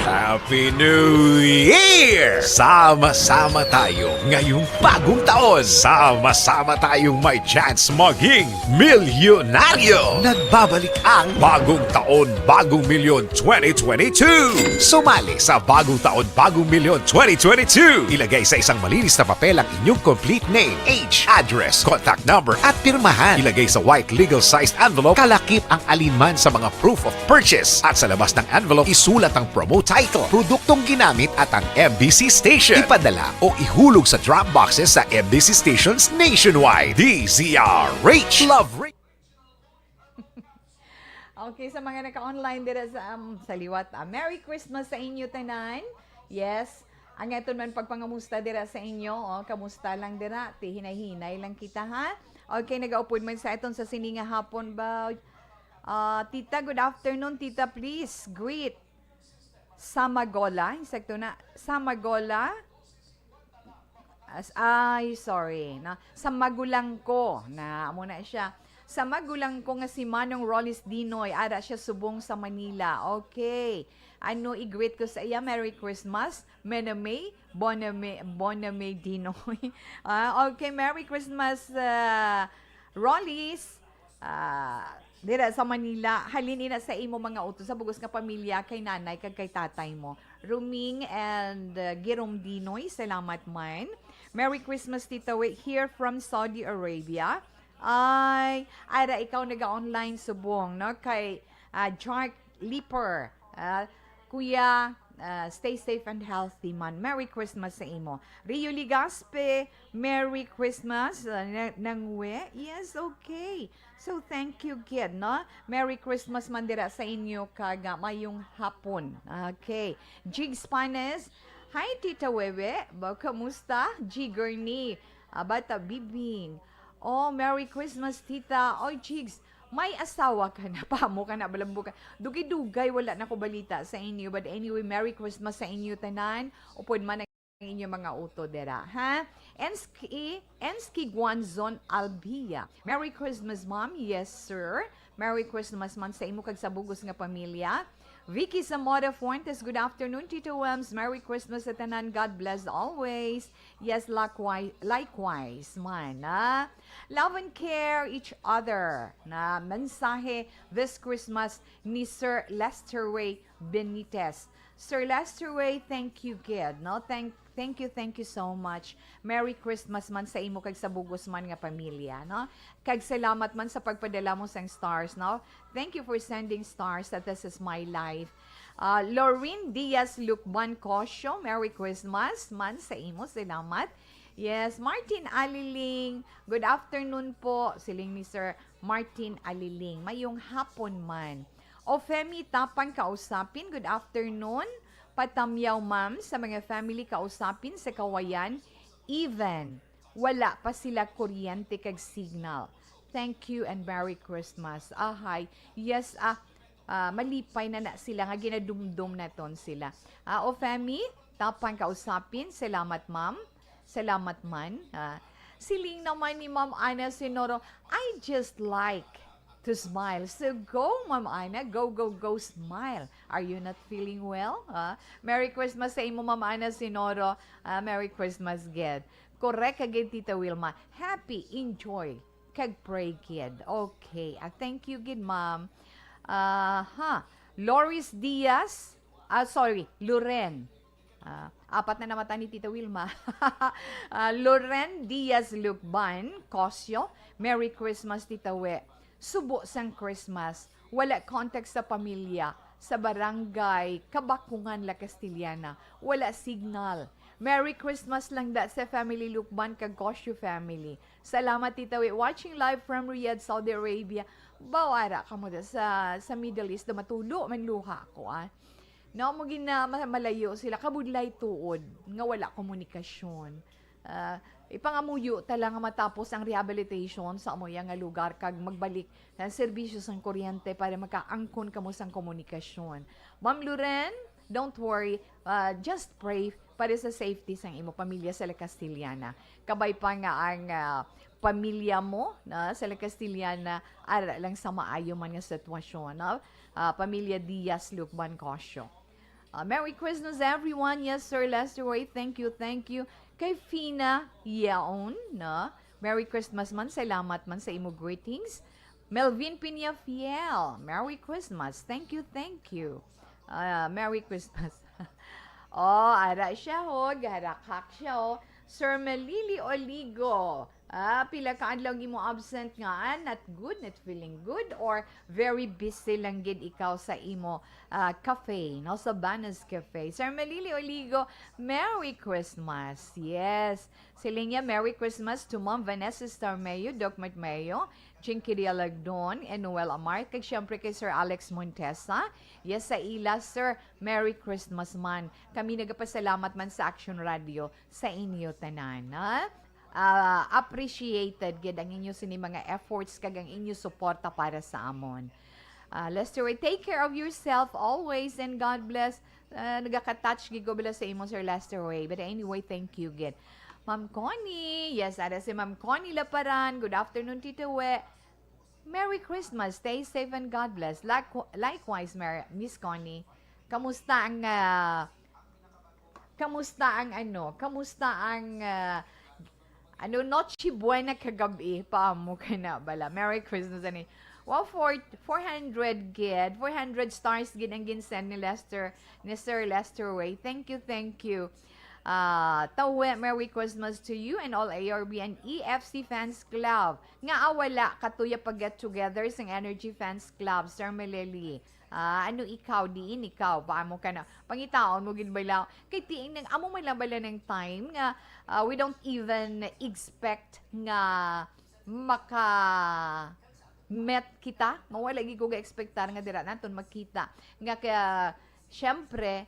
Happy New Year! Sama-sama tayo ngayong bagong taon. Sama-sama tayong may chance maging milyonaryo. Nagbabalik ang Bagong Taon, Bagong Milyon twenty twenty-two. Sumali sa Bagong Taon, Bagong Milyon twenty twenty-two. Ilagay sa isang malinis na papel ang inyong complete name, age, address, contact number, at pirmahan. Ilagay sa white legal-sized envelope, kalakip ang alinman sa mga proof of purchase. At sa labas ng envelope, isulat ang promo title, produktong ginamit, at ang M B C station. Ipadala o ihulog sa drop boxes sa M B C stations nationwide. D Z R H. Love Rich. Okay, sa mga naka-online dira sa, um, sa liwat, ah, Merry Christmas sa inyo tanan. Yes. Ang aton man pagpangamusta dira sa inyo, oh, kamusta lang dira? Ti hinay-hinay lang kita, ha? Okay, nagaupod man sa aton sa sini nga hapon ba? Ah, tita, good afternoon, tita, please greet Samagola, insakto na, Samagola. As, ay, sorry, no? Sa magulang ko, na, amo na siya. Sa magulang ko nga si Manong Rollis Dinoy, ara siya subong sa Manila. Okay. Ano i-greet ko sa iya? Merry Christmas, Mename, Boname, Boname Dinoy. Ah, okay, Merry Christmas, ah, Rollis. Ah, dira sa Manila, halin ina sa imo mga utod sa bugos nga pamilya, kay nanay kag kay tatay mo. Ruming and, uh, Girom Dinoy, salamat man. Merry Christmas, Tita Wi, here from Saudi Arabia. Ay, ara ikaw naga-online subong, no? Kay, ah, Jark Leaper. Ah, Kuya, ah, stay safe and healthy man. Merry Christmas sa imo. Rio Ligaspe, Merry Christmas. Ah, na-, nang we? Yes, okay. So, thank you, kid, no? Merry Christmas man dira sa inyo, kag, ah, mayong hapon. Okay. Jigs Panes, hi, Tita Wewe. Ba, kamusta? Jigger ni, ah, Bata Bibing. Oh, Merry Christmas, Tita. Oy, Jigs, may asawa ka na? Pamo ka na, balambo ka. Dugay-dugay, wala na ko balita sa inyo. But anyway, Merry Christmas sa inyo tanan. Upod man ang inyo mga utod dira, ha? Enski, Enski Guanzon Albia. Merry Christmas, Ma'am. Yes, sir. Merry Christmas man sa imo kag sa bugos nga pamilya. Vicky Zamora Fuentes, good afternoon, Tito Wems. Merry Christmas sa tanan. God bless always. Yes, likewise, likewise man, ah. Love and care each other na mensahe this Christmas ni Sir Lester Ray Benitez. Sir Lester Ray, thank you, kid, no? Thank, thank you, thank you so much. Merry Christmas man sa imo kag sa bugos man nga pamilya, no? Kag salamat man sa pagpadala mo sang stars, no? Thank you for sending stars that this is my life. Ah, Lorin Diaz Lucban Cosio, Merry Christmas man sa imo. Salamat. Yes, Martin Aliling, good afternoon po. Siling ni Sir Martin Aliling, mayong hapon man. O Femi Tapang Kausapin, good afternoon. Patamyaw, ma'am, sa mga family Kausapin sa Kawayan, even wala pa sila kuryente kag signal. Thank you and Merry Christmas. Ahay, yes, ah, ah, malipay na na sila nga ginadumdom naton sila. Ah, o Femi Tapang Kausapin, salamat, ma'am. Salamat man. Ah, siling naman ni Ma'am Ana Sinoro, "I just like to smile." So go, Ma'am Ana, go, go, go, smile. Are you not feeling well? Ah, Merry Christmas sa imo, Ma'am Ana Sinoro. Ah, Merry Christmas, gid. Correct ka gid, Tita Wilma. Happy, enjoy, kag pray, gid. Okay. Ah, thank you, gid, ma'am. Ah, ha. Loris Diaz. Ah, sorry, Loren. Ah, apat na namata ni Tita Wilma. Ah, Loren Diaz Lucban Cosio, Merry Christmas, Tita We. Subo sang Christmas, wala contact sa pamilya, sa barangay, Kabakungan, La Castellana. Wala signal. Merry Christmas lang da sa family Lucban kag Cosio family. Salamat, Tita We. Watching live from Riyadh, Saudi Arabia. Baw ara kamo da sa, sa Middle East, da matulo man luha ko, ah. No, mo gina-, ma-, malayo sila, kabudlay tuod nga wala komunikasyon. Ah, ipangamuyo ta lang nga matapos ang rehabilitation sa amo iya nga lugar kag magbalik ang serbisyo sang kuryente para makaangkon kamo sang komunikasyon. Ma'am Loren, don't worry, ah, just pray para sa safety sang imo pamilya sa La Castellana. Kabay pa nga ang, ah, pamilya mo, na, sa La Castellana, ara lang sa maayo man nga sitwasyon, no? Ah, pamilya Diaz Lucban Cosio. Ah, Merry Christmas, everyone. Yes, Sir Lester Ray, thank you, thank you. Kay Fina Yaon, no? Merry Christmas man, salamat man sa imo greetings. Melvin Piñafiel, Merry Christmas. Thank you, thank you. Ah, Merry Christmas. Oh, ara siya, ho. Garakhak siya, ho. Sir Melili Oligo, ah, pila ka adlaw ang imo absent nga, ah, not good, not feeling good, or very busy lang gid ikaw sa imo, ah, cafe, no? Sa Banas Cafe. Sir Melili Oligo, Merry Christmas. Yes. Siling niya, "Merry Christmas to Ma'am Vanessa Starmeo, Doc Matmeo, Jinky Dialagdon, and Noel Amart, kag siyempre kay Sir Alex Montesa." Yes, sa ila, Sir, Merry Christmas man. Kami nagapasalamat man sa Action Radio sa inyo tanan, ha? Ah, appreciated gid ang inyo sini mga efforts kag ang inyo suporta para sa amon. Ah, Lester Ray, take care of yourself always and God bless. Ah, nagaka-touch gid ko bala sa imo, Sir Lester Ray. But anyway, thank you gid. Ma'am Connie, yes, ada si Ma'am Connie Laparan. Good afternoon, Tito We. Merry Christmas, stay safe and God bless. Likewise, Mer-, Miss Connie. Kamusta ang, ah, kamusta ang ano? Kamusta ang, ah, Ano, Noche Buena kagabi pa mo ka na bala. Merry Christmas, ani. Wow, four, four hundred gid, four hundred stars gid ang ginsend ni Lester, ni Sir Lester Way. Thank you, thank you. Ah, Tawe, Merry Christmas to you and all A R B and E F C Fans Club. Nga wala katuya pag get together sang Energy Fans Club, Sir Meleli. Ah, ano ikaw, diin ikaw? Paamo ka na? Pangitaon mo gid bala. Kay tiing nang amo man lang bala ng time nga, ah, we don't even expect nga maka-met kita. Mao lagi ko ga-expectar nga dira naton magkita. Nga kaya, syempre,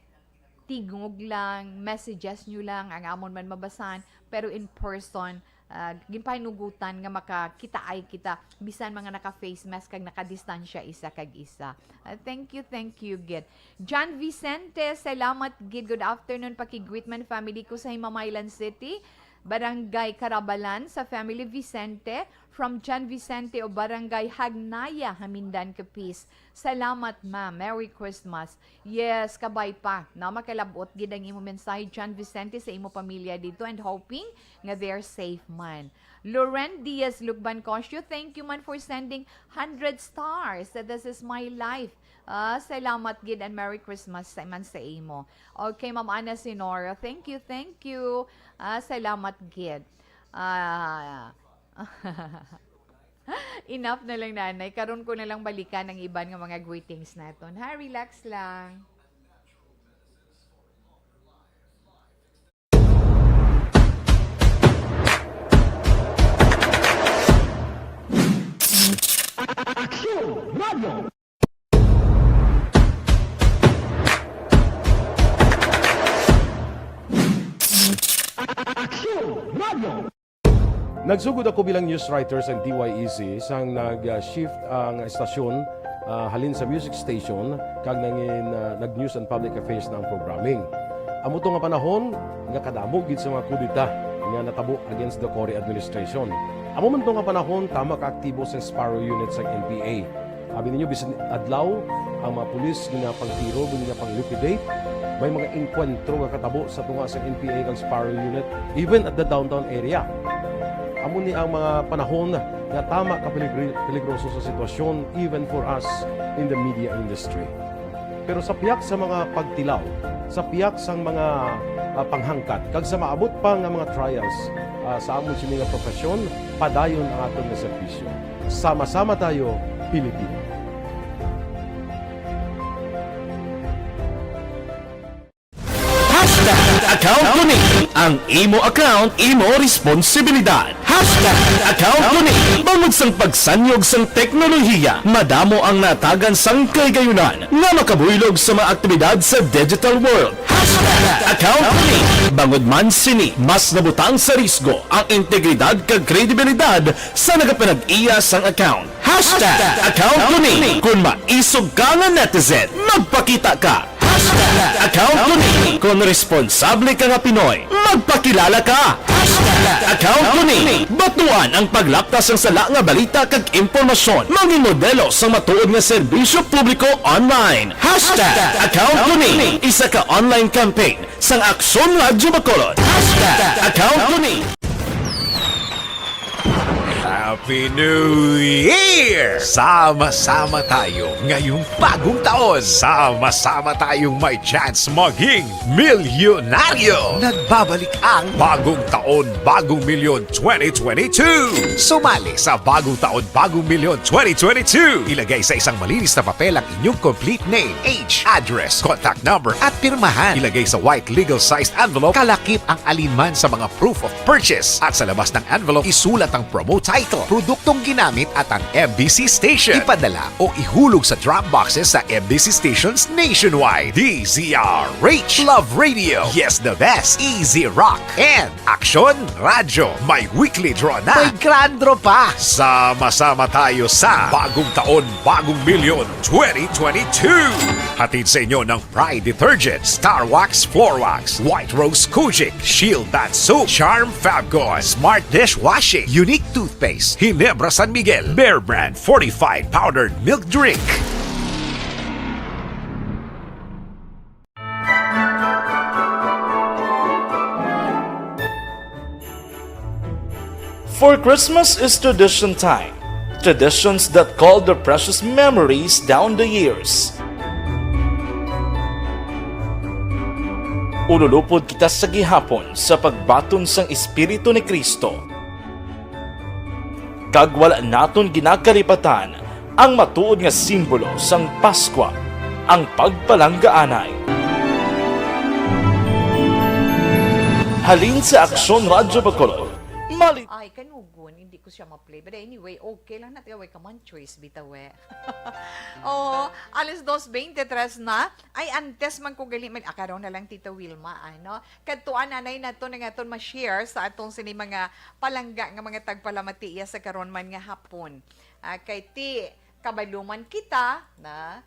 tingog lang, messages nyo lang, ang amon man mabasahan, pero in person, ah, ginpahinugutan nga makakitaay kita, bisan mga naka-face mask kag nakadistansya isa kag isa. Ah, thank you, thank you, gid. John Vicente, salamat, gid. Good afternoon, pakigreet man family ko sa Himamaylan City, Barangay Carabalan, sa family Vicente, from John Vicente o Barangay Hagnaya, Hamindan, Capiz. Salamat, ma'am. Merry Christmas. Yes, kabay pa. Na makalabot gid ang imo mensahe, John Vicente, sa imo pamilya dito, and hoping nga they're safe man. Loren Diaz Lugban Cosio, thank you man for sending hundred stars. This is my life. Ah, salamat gid and Merry Christmas sa man sa imo. Okay, Ma'am Ana Sinora, thank you, thank you. Ah, salamat gid. Ah, enough na lang, nanay. Karon ko na lang balikan ang iban nga mga greetings naton. Ha, relax lang. Aksyon Radio! Aksyon Radio! Nagsugod ako bilang news writer sa D Y E C sang nag-shift ang estasyon, ah, halin sa music station kag nangin, ah, nag-news and public affairs na ang programming. Amo to nga panahon nga kadamo gid sa mga kudeta nga natabo against the Cory administration. Amo man to nga panahon tama ka aktibo sa Sparrow Unit sa N P A. Abi ninyo, bisan adlaw, ang mga pulis ginapangtiro, ginapang-liquidate. May mga engkwentro nga katabo sa tunga sa N P A kag Sparrow Unit, even at the downtown area. Amo ni ang mga panahon nga tama ka peligri-, peligroso sa sitwasyon, even for us in the media industry. Pero sa pihak sa mga pagtilaw, sa pihak sang mga, ah, panghangkat, kag sa maabot pa nga mga trials, ah, sa amon sini nga profesyon, padayon ang aton nga serbisyo. Sama-sama tayo, Pilipino. Hashtag account ko ni. Ang imo account, imo responsibilidad. Hashtag account ko ni. Bangod sang pagsanyog sang teknolohiya, madamo ang natagan sang kahigayunan nga makabuylog sa mga aktibidad sa digital world. Hashtag account ko ni. Bangod man sini, mas nabutang sa risgo ang integridad kag kredibilidad sa nagapanag-iya sang account. Hashtag account ko ni. Kung maisog ka nga netizen, magpakita ka. Hashtag account ko ni. Kung responsable ka nga Pinoy, magpakilala ka. Hashtag account ko ni. Batuan ang paglapta sang sala nga balita kag impormasyon. Mangin modelo sang matuod nga serbisyo publiko online. Hashtag account ko ni. Isa ka online campaign sang Aksyon Radyo Bacolod. Hashtag account ko ni. Happy New Year! Sama-sama tayo ngayong bagong taon. Sama-sama tayong may chance maging milyonaryo. Nagbabalik ang Bagong Taon, Bagong Milyon twenty twenty-two. Sumali sa Bagong Taon, Bagong Milyon twenty twenty-two. Ilagay sa isang malinis na papel ang inyong complete name, age, address, contact number, at pirmahan. Ilagay sa white legal-sized envelope, kalakip ang alinman sa mga proof of purchase. At sa labas ng envelope, isulat ang promo title, produktong ginamit at ang M B C station. Ipadala o ihulog sa drop boxes sa M B C stations nationwide. D Z R H, Love Radio, Yes the Best, Easy Rock, and Aksyon Radyo, may weekly draw na. May grand draw pa. Sama-sama tayo sa Bagong Taon, Bagong Milyon twenty twenty-two. Hatid sa inyo ng Pride Detergent, Star Wax Floor Wax, White Rose Kojic, Shield Bath Soap, Charm Fabcon, Smart Dishwashing, Unique Toothpaste, Ginebra San Miguel, Bear Brand Fortified Powdered Milk Drink. For Christmas is tradition time. Traditions that call the precious memories down the years. Ululupod kita sa gihapon sa pagbaton sang Espiritu ni Cristo. Kag wala naton ginakalipatan ang matuod nga simbolo sang Paskwa, ang pagpalanggaanay. Halin sa Aksyon Radyo Bacolod, mali- Ay, kanugon, hindi ko siya ma-play. But anyway, okay lang na, tiyaw, way ka man choice, bitaw, eh. Oh, alas dos veintitrés na. Ay, antes man ko gali, man, ah, karon na lang, Tita Wilma, ano? Kadtuan anay nato na nga aton ma-share sa atong sini mga palangga nga mga tagpalamati iya sa karon man nga hapon. Ah, kay ti, kabaluman kita na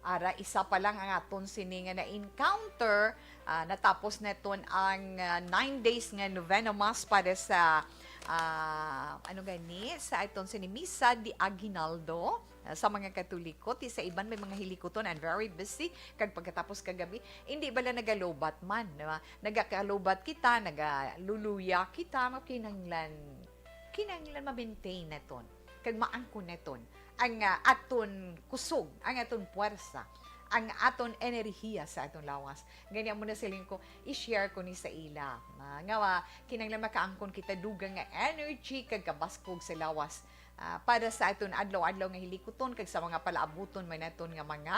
ara isa pa lang ang aton sini nga na-encounter. Ah, natapos naton ang, ah, nine days nga novena mass para sa, ah, ano gani, sa aton sini Misa de Aguinaldo, ah, sa mga Katoliko. Ti sa iban may mga hilikuton and very busy. Kag pagkatapos kagabi, hindi bala nagalubat man, di ba? Nagakalubat kita, nagaluluya kita, makinanglan, kinanglan ma-maintain naton kag maangkon naton ang, ah, aton kusog, ang aton puwersa, ang aton enerhiya sa aton lawas. Gani amo na siling ko, i-share ko ni sa ila, ah, nga, ah, kinanglan makaangkon kita dugang nga energy kag kabaskog sa lawas, ah, para sa aton adlaw-adlaw nga hilikuton kag sa mga palaabuton man naton nga mga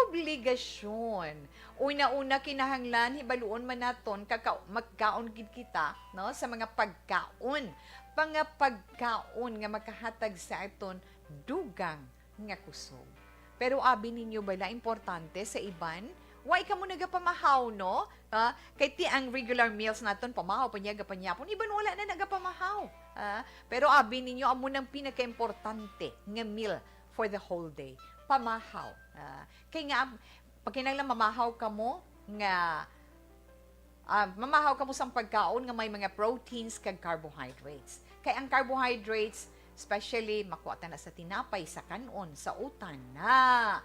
obligasyon. Una-una, kinahanglan hibaluon man naton kaka-, magkaon gid kita, no, sa mga pagkaon, mga pagkaon nga makahatag sa aton dugang nga kusog. Pero abi ninyo bala importante sa iban? Way kamo nagapamahaw, no? Ha? Kay ti ang regular meals naton, pamahaw, panyaga, panyapon. Iban wala na nagapamahaw. Ha? Pero abi ninyo, amo nang pinakaimportante nga meal for the whole day. Pamahaw. Ha? Kay nga, pagkinanglan mamahaw kamo nga, ah, mamahaw kamo sang pagkaon nga may mga proteins kag carbohydrates. Kay ang carbohydrates, especially, makuha ta na sa tinapay, sa kan-on, sa utan, na.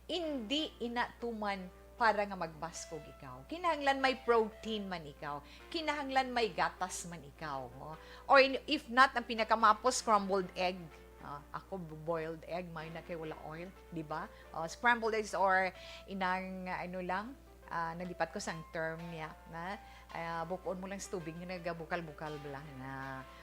Indi ina tuman para nga magbaskog ikaw. Kinahanglan may protein man ikaw. Kinahanglan may gatas man ikaw, no? Or in-, if not, ang pinakamapos, scrambled egg. Ah, ako, boiled egg, may na kay wala oil, di ba? Oh, scrambled eggs or inang, ano lang, ah, nalipat ko sang term niya, na, ah, bukon mo lang sa tubig nga nagabukal-bukal bala, na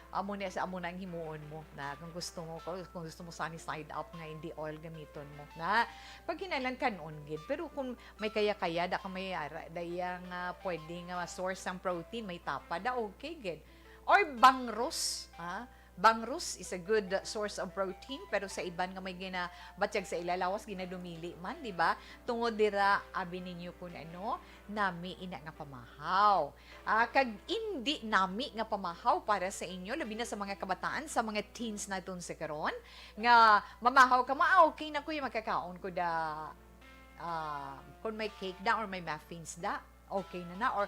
amo na sa amo na ang himuon mo, na kung gusto mo, kung, kung gusto mo sunny side up nga hindi oil gamiton mo, na pag kinahanglan kan-on gid. Pero kung may kaya-kaya, da ka may ara, da iya nga pwede nga source sang protein, may tapa, da okay gid. Or bangrus, ha? Bangrus is a good source of protein, pero sa iban nga may ginabatyag sa ila lawas, ginadumili man, di ba? Tungod dira, abi ninyo kun ano, nami ina nga pamahaw. Ah, kag indi nami nga pamahaw para sa inyo, labi na sa mga kabataan, sa mga teens naton sa karon, nga mamahaw ka, ma, ah, okay na ko, yung makakaon ko da, ah, kung may cake da or may muffins da, okay na na, or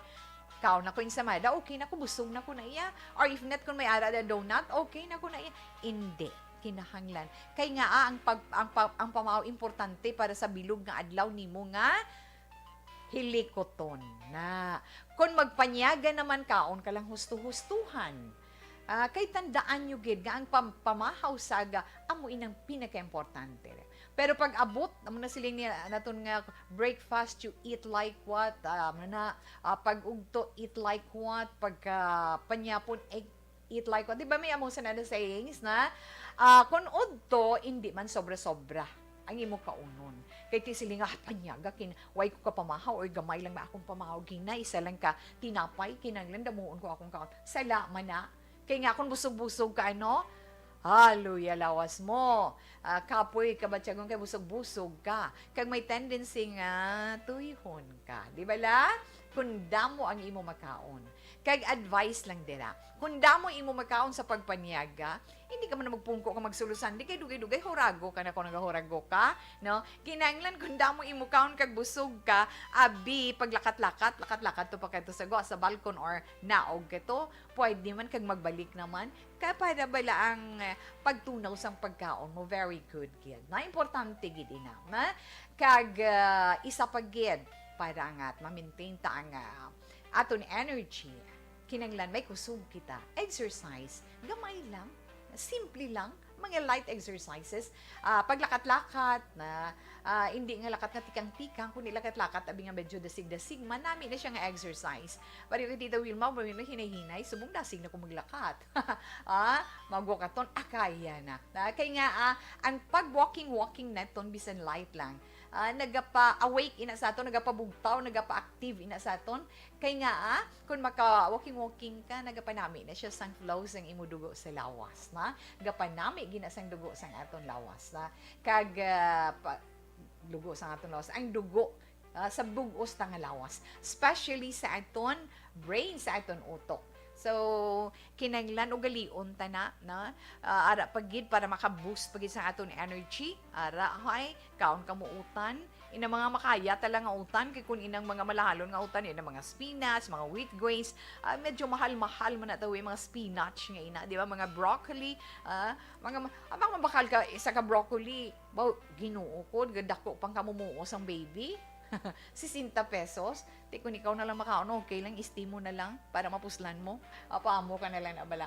kaon na ko insamada, okay na ko, busog na ko na iya, or if not, kung may ara da donut, okay na ko na iya. Indi, kinahanglan. Kay nga, ah, ang pag-, ang pa-, ang pamahaw importante para sa bilog nga adlaw nimo nga hilikoton na. Kung magpanyaga naman, kaon ka lang husto-hustuhan. Ah, kay tandaan nyo gid nga ang pam-, pamahaw saga amo inang pinakaimportante. Pero pag abot, amo na siling ni naton nga breakfast, you eat like what? Ah, amo na, ah, pag ugto, eat like what? Pagka panyapon, eh, eat like what? Di ba may amo sa nana sayings na, ah, kung udto, hindi man sobra-sobra ang imo kaunon. Kay ti siling nga, "Ah, panyaga, kin-, way ko ka pamahaw, or gamay lang may akong pamahaw, gina, isa lang ka tinapay, kinanglan, damuon ko akong kaon." Sala man na. Kay nga, kung busog-busog ka, ano? Haluya lawas mo. Ah, kapoy, kabatyagon kay busog-busog ka. Kag may tendency nga tuyhon ka. Di ba la? Kung damo ang imo makaon. Kag advice lang dira. Kung damo imo makaon sa pagpanyaga, hindi ka man magpungko ka magsulusan. Di kay dugay-dugay, hurago ka na kung nagahurago ka, no? Kinahanglan kung damo imo kaon kag busog ka, abi, paglakat-lakat, lakat-lakat to pa kadto sa gwa, sa balkon or naog ka to, pwede man kag magbalik naman. Kay para bala ang, eh, pagtunaw sang pagkaon mo, very good gid. Na importante gid ina, na? Kag, ah, isa pa gid, para nga ma-maintain ta ang, ah, aton energy. kinahanglan may kusog kita. Exercise, gamay lang, simple lang, mga light exercises. Ah, paglakat-lakat na, ah, hindi nga lakat nga tikang-tikang, kundi lakat-lakat abi nga medyo dasig-dasig man, nami na siya nga exercise. Pareho kay Tita Wilma, pareho na hinay-hinay, subong dasig na ko maglakat. Ah, mag-walkathon, akaya na. Ah, kay nga, ah, ang pag-walking-walking naton, bisan light lang, ah, nagapa-awake ina sa aton, nagapabugtaw, nagapa-active ina sa aton. Kay nga, ah, kung maka-walking-walking ka, nagapanami na siya sang flow sang imo dugo sa lawas, na? Gapanami gina sang dugo sang aton lawas, na? Kag, ah, pa-, dugo sang aton lawas, ang dugo, ah, sa bug-os ta nga lawas, especially sa aton brain, sa aton utok. So, kinahanglan ugalion ta na, na, ah, ara pa gid para maka-boost pa gid sa aton energy. Ara, hay, kaon kamo utan. Ina mga makaya ta lang nga utan, kay kun inang mga malahalon nga utan, ina mga spinach, mga wheat grains, ah, medyo mahal-mahal man na daw yung mga spinach nga ina, di ba? Mga broccoli, ah, mga ma-, abang mabakal ka, isa ka broccoli, ba, Ginoo ko, gadako pang kamumuo sang baby. Sesenta pesos. Ti kun ikaw na lang makaon, okay lang, istimo na lang para mapuslan mo. Apaamo ka na lang na bala.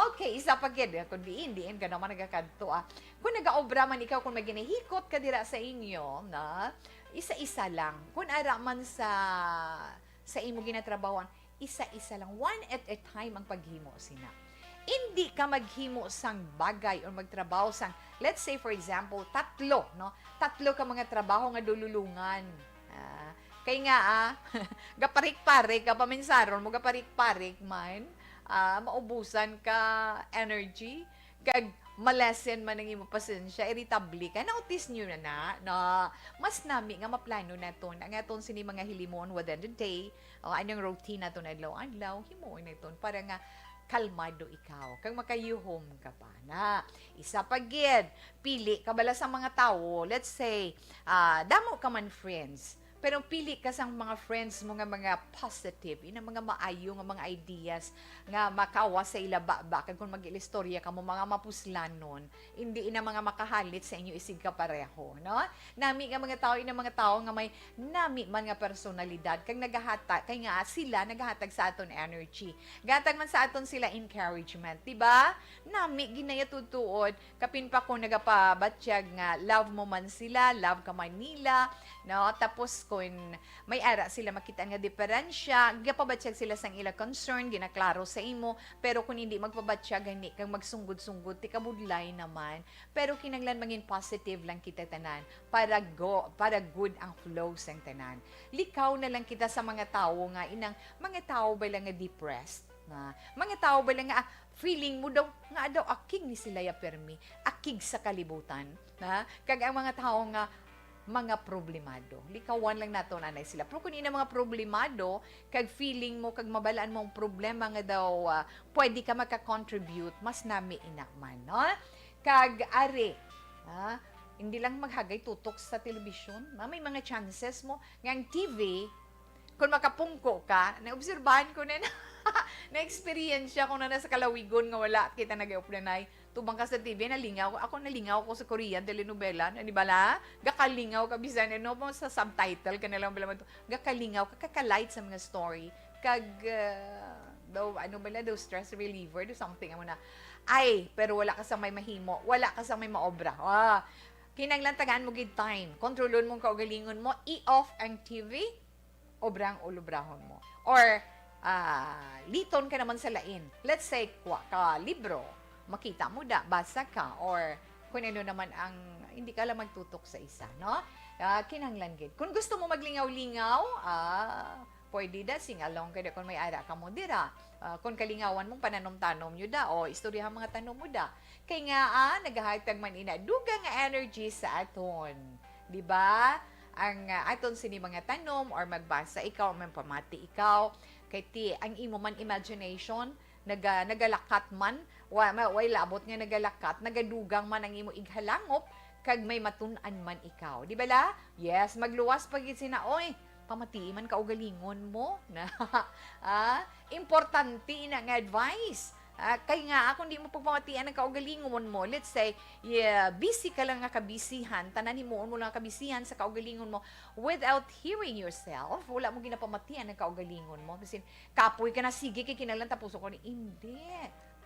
Okay, isa pa gid, kun diin, diin ka naman nagakadto, ah. Kung nagaobra man ikaw, kung may ginahikot ka dira sa inyo, na isa-isa lang. Kung ara man sa, sa imo ginatrabahoan, isa-isa lang, one at a time ang paghimo sina. Indi ka maghimo sang bagay or magtrabaho sang, let's say, for example, tatlo, no? Tatlo ka mga trabaho nga dululungan. Ah, kay nga, ah, gaparik-parik ka, paminsaron mo, gaparik-parik man, ah, maubusan ka energy, kag malesen man ang imo pasensya, irritable ka. Notice nyo na na, no? Mas nami nga maplano naton ang aton sini mga hilimon within the day, o anong routine naton adlaw-adlaw, himuon naton para nga kalmado ikaw, kag makayuhom ka pa na. Isa pa gid, pili ka bala sa mga tawo, let's say, ah, damo ka man friends, pero pili ka sang mga friends mo nga mga positive, ina mga maayo nga mga ideas nga makawa sa ila baba, kag kung mag-ilistorya ka mo, mga mapuslanon, hindi ina mga makahalit sa inyo isig kapareho, no? Nami nga mga tawo, ina mga tawo nga may nami man nga personalidad, kag nagahata-, kay nga sila nagahatag sa aton energy. Gatag man sa aton sila encouragement, di ba? Nami ginaya tutuod, kapin pa kung nagapabatyag nga love mo man sila, love ka man nila, no? Tapos kung may ara sila makita nga diferensya, gapabatyag sila sang ila concern, ginaklaro sa imo, pero kung hindi magpabatyag, gani kang magsunggod-sunggod, ti kabudlay naman. Pero kinahanglan mangin positive lang kita tanan para go, para good ang flow sang tanan. Likaw na lang kita sa mga tawo nga inang mga tawo ba lang nga depressed, na mga tawo ba lang nga, ah, feeling mo daw nga daw akig ni sila ya permi, akig sa kalibutan, na kag ang mga tawo nga mga problemado. Likawan lang nato nanay sila. Pero kung ina mga problemado, kag feeling mo, kag mabalaan mo ang problema nga daw, ah, pwede ka maka-contribute, mas nami ina man, no? Kag ari, ah, hindi lang maghagay tutok sa telebisyon. Ma-, may mga chances mo nga ang T V, kung makapungko ka, naobserbahan ko na, na, na-experience ko na nasa kalawigon nga wala kita nag-updanay. Tubang ka sa T V, nalingaw. Ako, nalingaw ko sa Korean telenovela, na, di ba la? Gakalingaw ka, bisan ano mo sa subtitle ka na lang, bala mo to. Gakalingaw ka, kakalight sa mga story. Kag, ah, daw, ano bala, daw stress reliever, daw something, amo na. Ay, pero wala ka sa may mahimo, wala ka sa may maobra. Ah, kinahanglan tagaan mo gid time. Kontrolon mo ang kaugalingon mo, i-off ang T V, obra ang ulobrahon mo. Or, ah, liton ka naman sa lain. Let's say, kuha ka libro, makita mo da, basa ka, or kung ano naman ang, hindi ka lang magtutok sa isa, no? Ah, kinahanglan gid. Kung gusto mo maglingaw-lingaw, ah, pwede da, sing along ka da kung may ara ka mo dira. Ah, kung kalingawan mong pananom-tanom nyo da, o istoryahan mga tanom mo da. Kay nga, ah, nagahatag man ina dugang nga energy sa aton. Di ba? Ang, ah, aton sini mga tanom or magbasa ikaw, magpamati ikaw. Kay ti, ang imo man imagination, naga-, nagalakat man, wa-, ma-, way labot nga nagalakat, nagadugang man ang imo ighalangop, kag may matun-an man ikaw. Di ba la? Yes, magluwas pa gid sina, oy, pamatii man kaugalingon mo. Na, ah, importante ina nga advice. Ah, kay nga, kung di mo pagpamatian ang kaugalingon mo, let's say, yeah, busy ka lang nga kabisihan, tanan himuon mo lang kabisihan sa kaugalingon mo, without hearing yourself, wala mo ginapamatian ang kaugalingon mo. Bisan, kapoy ka na, sige, kay kinahanglan tapuson ko ni, hindi.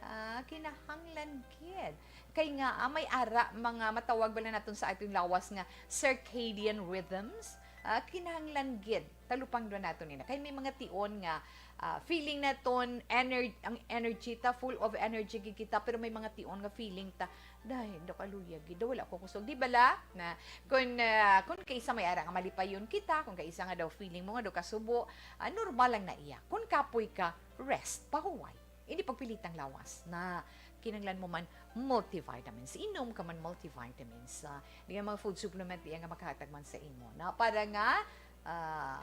Ah, kinahanglan gid. Kay nga, ah, may ara, mga matawag bala naton sa ating lawas nga circadian rhythms. Ah, kinahanglan gid talupangdon naton nila. Kay may mga tion nga, ah, feeling naton ener-, ang energy ta, full of energy gid kita, pero may mga tion nga feeling ta, "Day, daw kaluya gid, daw wala ko kusog." Di bala? Na, kung, ah, kung kaisa may ara nga malipayon kita, kung kaisa nga daw feeling mo nga daw kasubo, ah, normal lang na iya. Kung kapoy ka, rest, pahuway. Hindi pagpilitang lawas na kinanglan mo man multivitamins. Inom ka man multivitamins. Ah, di nga mga food supplement, di nga makahatag man sa imo. Na para nga, ah,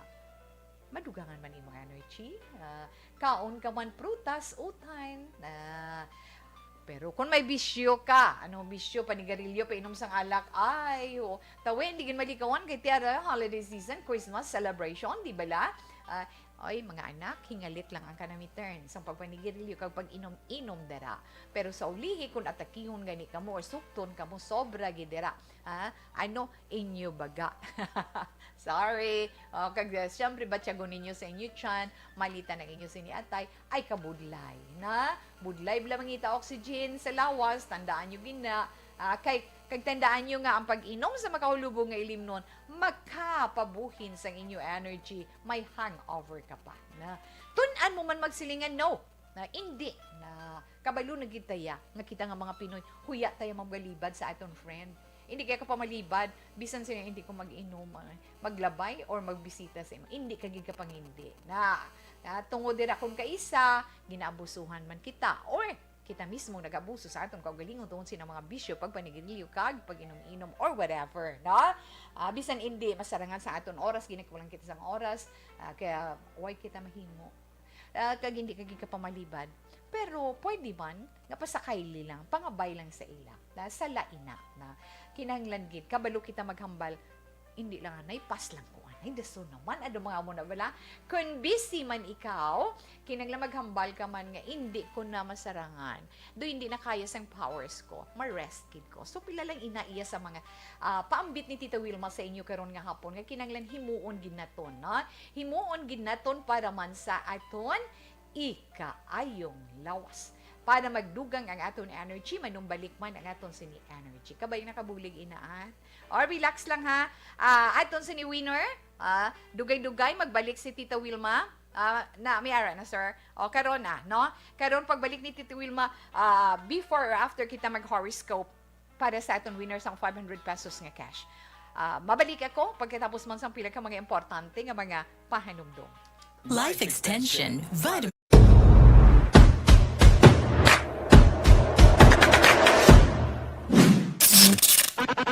madugangan man imong energy. Ah, kaon ka man prutas, utan. Ah, pero kung may bisyo ka, anong bisyo, panigarilyo, painom sang alak, ay, oh, tawi, hindi gid malikawan kay tiara, holiday season, Christmas celebration, di bala? Ah, oy, mga anak, hingalit lang ang kanami turn sang pagpanigarilyo kag pag-inom-inom dira. Pero sa ulihi, kung atakihon gani kamo or sukton kamo, sobra gid dira. Ha? Ano, inyo baga? Sorry. O, kag, uh, siyempre, batyagon ninyo sa inyo tiyan, malita ng inyo sini atay, ay kabudlay na. Budlay bala mangita oxygen sa lawas, tandaan nyo gina. Ah, kay, kag tandaan nyo nga ang pag-inom sa makahulubog nga ilimnon, makapabuhin sang inyo energy, may hangover ka pa. Na, tun-an mo man magsilingan, no. Na, hindi. Na, kabalo na gid taya nga kita nga mga Pinoy, huya taya magbalibad sa aton friend. Hindi kaya ka pamalibad, bisan sila hindi ko mag-inom, ah, maglabay or magbisita sa imo. Hindi ka gid kapangindi. Na, na, tungod dira kung kaisa, ginaabusuhan man kita or kita mismo nag-abuso sa aton kaugalingon tungod sa mga bisyo, pagpanigarilyo, kag pag-inom-inom or whatever, no? Ah, bisan hindi masarangan sa aton oras, ginikulang kita sang oras, ah, kaya why kita mahimo? Ah, kag hindi ka gid kapamalibad. Pero pwede man nga pasakayli lang, pangabay lang sa ila. Na, sala ina na kinahanglan gid, kabalo kita maghambal, hindi lang anay, pas lang ko anay. Dason naman, ano mga amo na bala? Kung busy man ikaw, kinahanglan maghambal ka man nga, "Hindi ko na masarangan. Do hindi na kaya sang powers ko. Ma-rest gid ko." So, pila lang ina iya sa mga, ah, paambit ni Tita Wilma sa inyo karon nga hapon nga kinahanglan himuon gid naton, no? Himuon gid naton para man sa aton ikaayong lawas. Para magdugang ang aton energy, manumbalik man ang aton sini energy. Kabay na kabulig, ina, ah? O, relax lang, ha. Ah, aton sini winner, ah, dugay-dugay, magbalik si Tita Wilma. Ah, na, may ara na, sir. O, karon na, no? Karon, pagbalik ni Tita Wilma, ah, before or after kita mag-horoscope para sa aton winner sang five hundred pesos nga cash. Ah, mabalik ako pagkatapos man sang pila ka mga importante nga mga pahanumdom. Life Extension Vitamin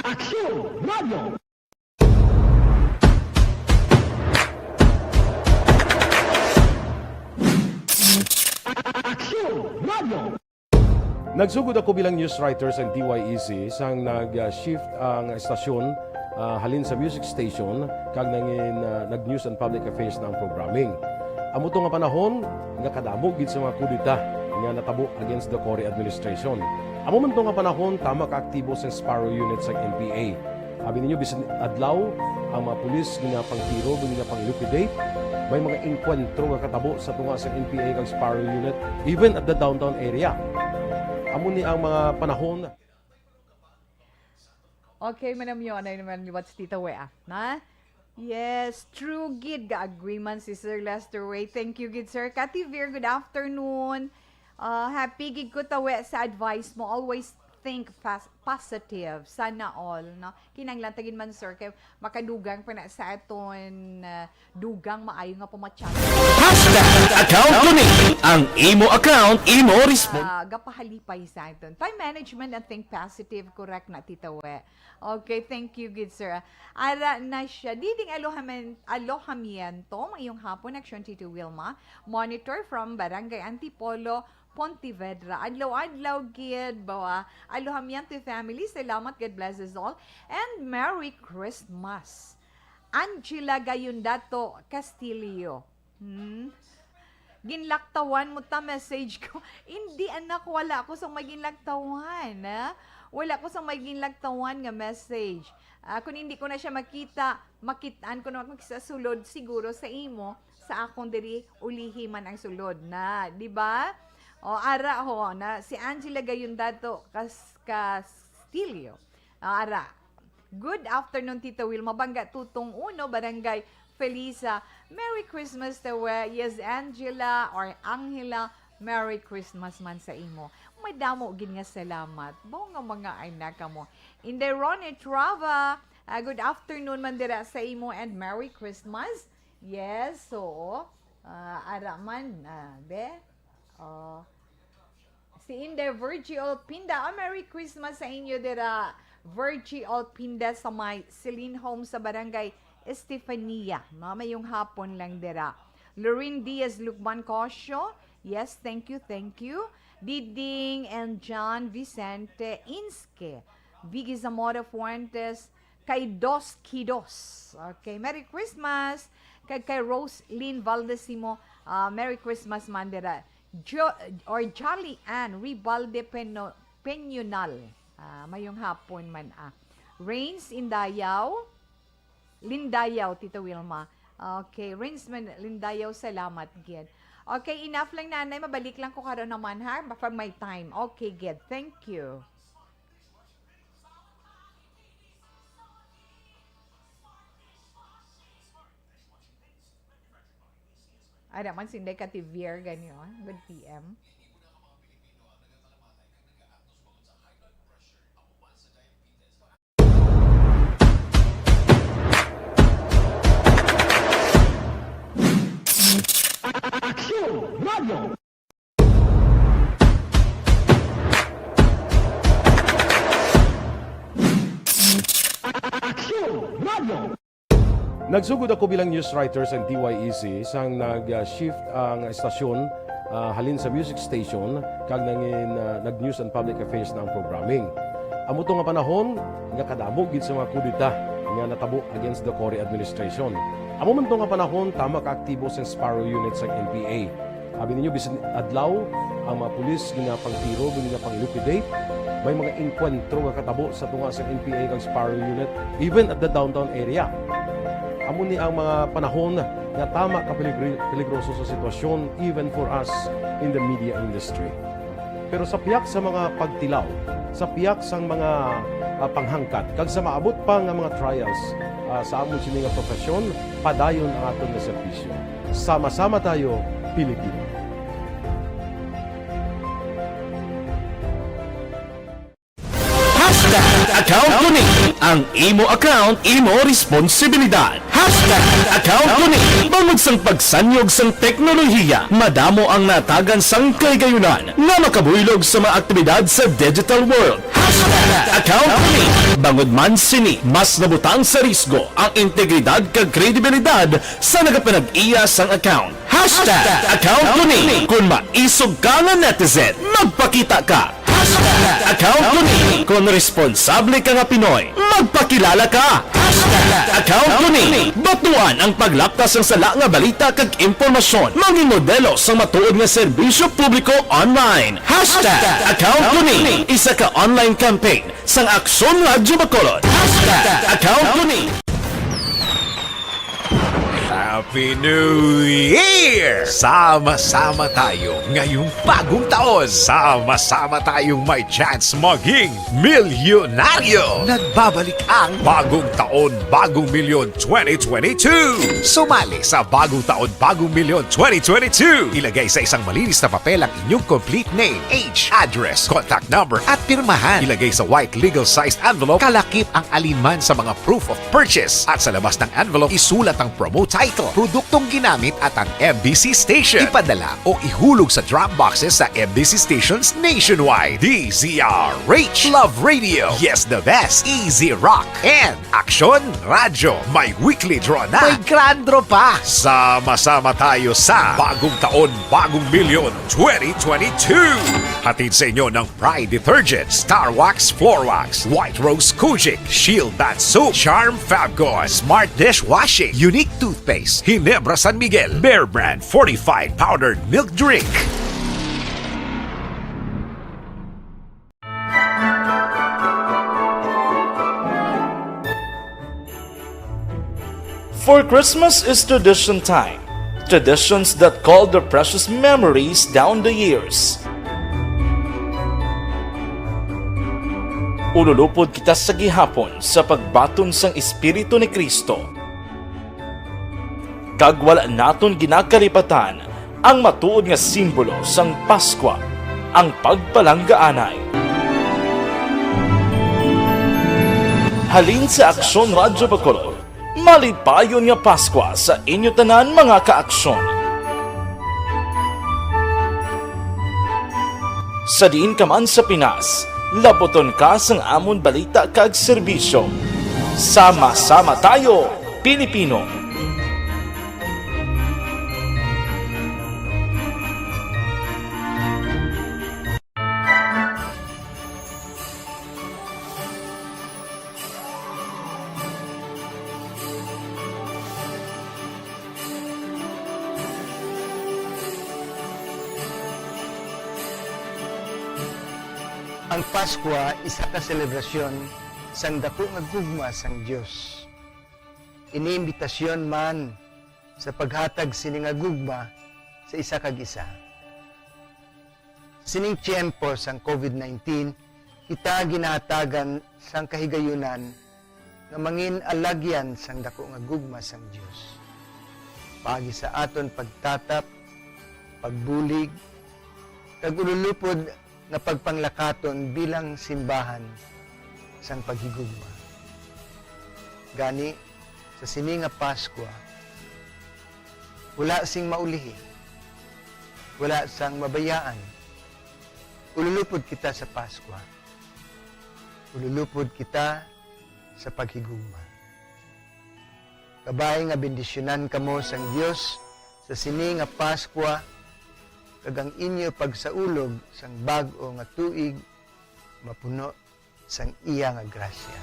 Aksyon Radio! Aksyon Radio! Nagsugod ako bilang news writer sa D Y E C sang nag-shift ang estasyon, ah, halin sa music station kag nangin, ah, nag-news and public affairs na ang programming. Amo to nga panahon nga kadamo gid sa mga kudeta nga natabo against the Cory administration. Amo man to nga panahon tama ka aktibo sa Sparrow Unit sa N P A. Abi ninyo, bisan adlaw, ang mga pulis ginapangtiro, ginapang-liquidate. May mga engkwentro nga katabo sa tunga sa N P A kag Sparrow Unit, even at the downtown area. Amo ni ang mga panahon. Okay, Manam Yona, naman liwat si Tita Wea, na? Yes, true gid, ga-agree man si Sir Lester Way. Thank you gid, Sir. Kati Vir, good afternoon. Ah, happy gid ko, Tawe, sa advice mo. Always think pas-, positive. Sana all, no? Kinahanglan ta gid man, sir, kay makadugang pa na sa aton, ah, dugang maayo nga pumatyan. Hashtag account ko ni. Ang imo account, imo respon- Ah, gapahalipay sa aton. Time management and think positive, correct na, Tita We. Okay, thank you, good sir. Ara na siya. Diding Alohamen-, Alohamiento, mayong hapon, Action Tito Wilma. Monitor from Barangay Antipolo, Pontevedra. Adlaw-adlaw, gid, bawa. Alohamiento family, salamat, God bless us all. And Merry Christmas. Angela Gayundato Castillo. Hmm? Ginlaktawan mo ta message ko. Hindi, anak, wala ko sa may ginlaktawan, ha? Wala ko sa may ginlaktawan nga message. Ah, kung hindi ko na siya makita, makitaan ko na sa sulod siguro sa imo, sa akong diri ulihi man ang sulod na, di ba? O, ara ho, na si Angela gayon dato Cas-, Castillo. Ah, ara. Good afternoon, Tita Wilma. Bangga Tutong Uno, Barangay Felisa. Merry Christmas, Tawe. Yes, Angela or Angela, Merry Christmas man sa imo. Madamo gid nga salamat. Bo nga mga anak kamo. Inday Ronnie Trava, ah, good afternoon man dira sa imo and Merry Christmas. Yes, so, ah, ara man, ah, be. Oh. Si Inday Virgie Olpinda. Ah, Merry Christmas sa inyo dira, Virgie Olpinda, sa may Celine Home sa Barangay Estefania. Mamayong hapon lang dira. Lorraine Diaz Lukban Cosio. Yes, thank you, thank you. Diding and John Vicente Inske. Vicky Zamora Fuentes, kay Dos Kidos. Okay, Merry Christmas. Kag kay Rose Lynn Valdesimo, ah, Merry Christmas man dira. Jo-, or Jolly Ann Ribalde Peno-, Peñonal. Ah, mayong hapon man, ah. Rains Indayaw, Lindayaw, Tita Wilma. Okay, Rains man, Lindayaw, salamat gid. Okay, enough lang, Nanay. Mabalik lang ko karon naman, ha? Baka may time. Okay, gid. Thank you. Ada man si Inday Kativier gani, oh. Good P M. Aksyon Radio! Aksyon Radio! Nagsugod ako bilang news writer sa D Y E C sang nag-shift ang estasyon, ah, halin sa music station kag nangin, ah, nag-news and public affairs na ang programming. Amo to nga panahon nga kadamo gid sa mga kudeta nga natabo against the Cory administration. Amo man to nga panahon tama ka aktibo sang Sparrow Unit sang N P A. Abi ninyo, bisan adlaw, ang mga pulis ginapangtiro, ginapang-liquidate. May mga engkwentro nga katabo sa tunga sa N P A kag Sparrow Unit, even at the downtown area. Amo ni ang mga panahon nga tama ka peligri-, peligroso sa sitwasyon, even for us in the media industry. Pero sa pihak sa mga pagtilaw, sa pihak sang mga, ah, panghangkat, kag sa maabot pa nga mga trials, ah, sa amon sini nga profesyon, padayon ang aton nga serbisyo. Sama-sama tayo, Pilipino. Hashtag account ko ni. Ang imo account, imo responsibilidad. Hashtag account ko ni. Bangod sang pagsanyog sang teknolohiya, madamo ang natagan sang kahigayunan nga makabuylog sa mga aktibidad sa digital world. Hashtag account ko ni. Bangod man sini, mas nabutang sa risgo ang integridad kag kredibilidad sa nagapanag-iya sang account. Hashtag account ko ni. Kung maisog ka nga netizen, magpakita ka. Hashtag account ko ni. Kung responsable ka nga Pinoy, magpakilala ka. Hashtag account ko ni. Batuan ang paglapkas sang sala nga balita kag impormasyon. Mangin modelo sang matuod nga serbisyo publiko online. Hashtag account ko ni. Isa ka online campaign sang Aksyon Radyo Bacolod. Hashtag account ko ni. Happy New Year! Sama-sama tayo ngayong bagong taon. Sama-sama tayong may chance maging milyonaryo. Nagbabalik ang Bagong Taon, Bagong Milyon twenty twenty-two. Sumali sa Bagong Taon, Bagong Milyon twenty twenty-two. Ilagay sa isang malinis na papel ang inyong complete name, age, address, contact number, at pirmahan. Ilagay sa white legal-sized envelope, kalakip ang alinman sa mga proof of purchase. At sa labas ng envelope, isulat ang promo title, produktong ginamit, at ang M B C station. Ipadala o ihulog sa drop boxes sa M B C stations nationwide. D Z R H, Love Radio, Yes the Best, Easy Rock, and Aksyon Radyo, may weekly draw na. May grand draw pa. Sama-sama tayo sa Bagong Taon, Bagong Milyon twenty twenty-two. Hatid sa inyo ng Pride Detergent, Star Wax Floor Wax, White Rose Kojic, Shield Bath Soap, Charm Fabcon, Smart Dishwashing, Unique Toothpaste, Ginebra San Miguel, Bear Brand Fortified Powdered Milk Drink. For Christmas is tradition time. Traditions that call their precious memories down the years. Ululupod kita sa gihapon sa pagbaton sang Espiritu ni Cristo. Kag wala naton ginakalipatan ang matuod nga simbolo sang Paskwa, ang pagpalanggaanay. Halin sa Aksyon Radyo Bacolod, malipayon nga Paskwa sa inyo tanan, mga ka-Aksyon. Sa diin ka man sa Pinas, labuton ka sang amon balita kag serbisyo. Sama-sama tayo, Pilipino! Ang Paskwa isa ka selebrasyon sang daku nga gugma sang Dios. Ini imbitasyon man sa paghatag sini nga gugma sa isa kag isa. Sining tiyempo sang COVID nineteen, kita ginahatagan sang kahigayunan nga mangin alagyan sang daku nga gugma sang Dios, paagi sa aton pagtatap, pagbulig, kag ululupod nga pagpanglakaton bilang simbahan sang paghigugma. Gani, sa sini nga Paskwa, wala sing maulihi, wala sang mabayaan. Ululupod kita sa Paskwa. Ululupod kita sa paghigugma. Kabay nga bendisyonan kamo sang Dios sa sini nga Paskwa, kag ang inyo pagsaulog sang bag-o nga tuig mapuno sang iya nga grasya.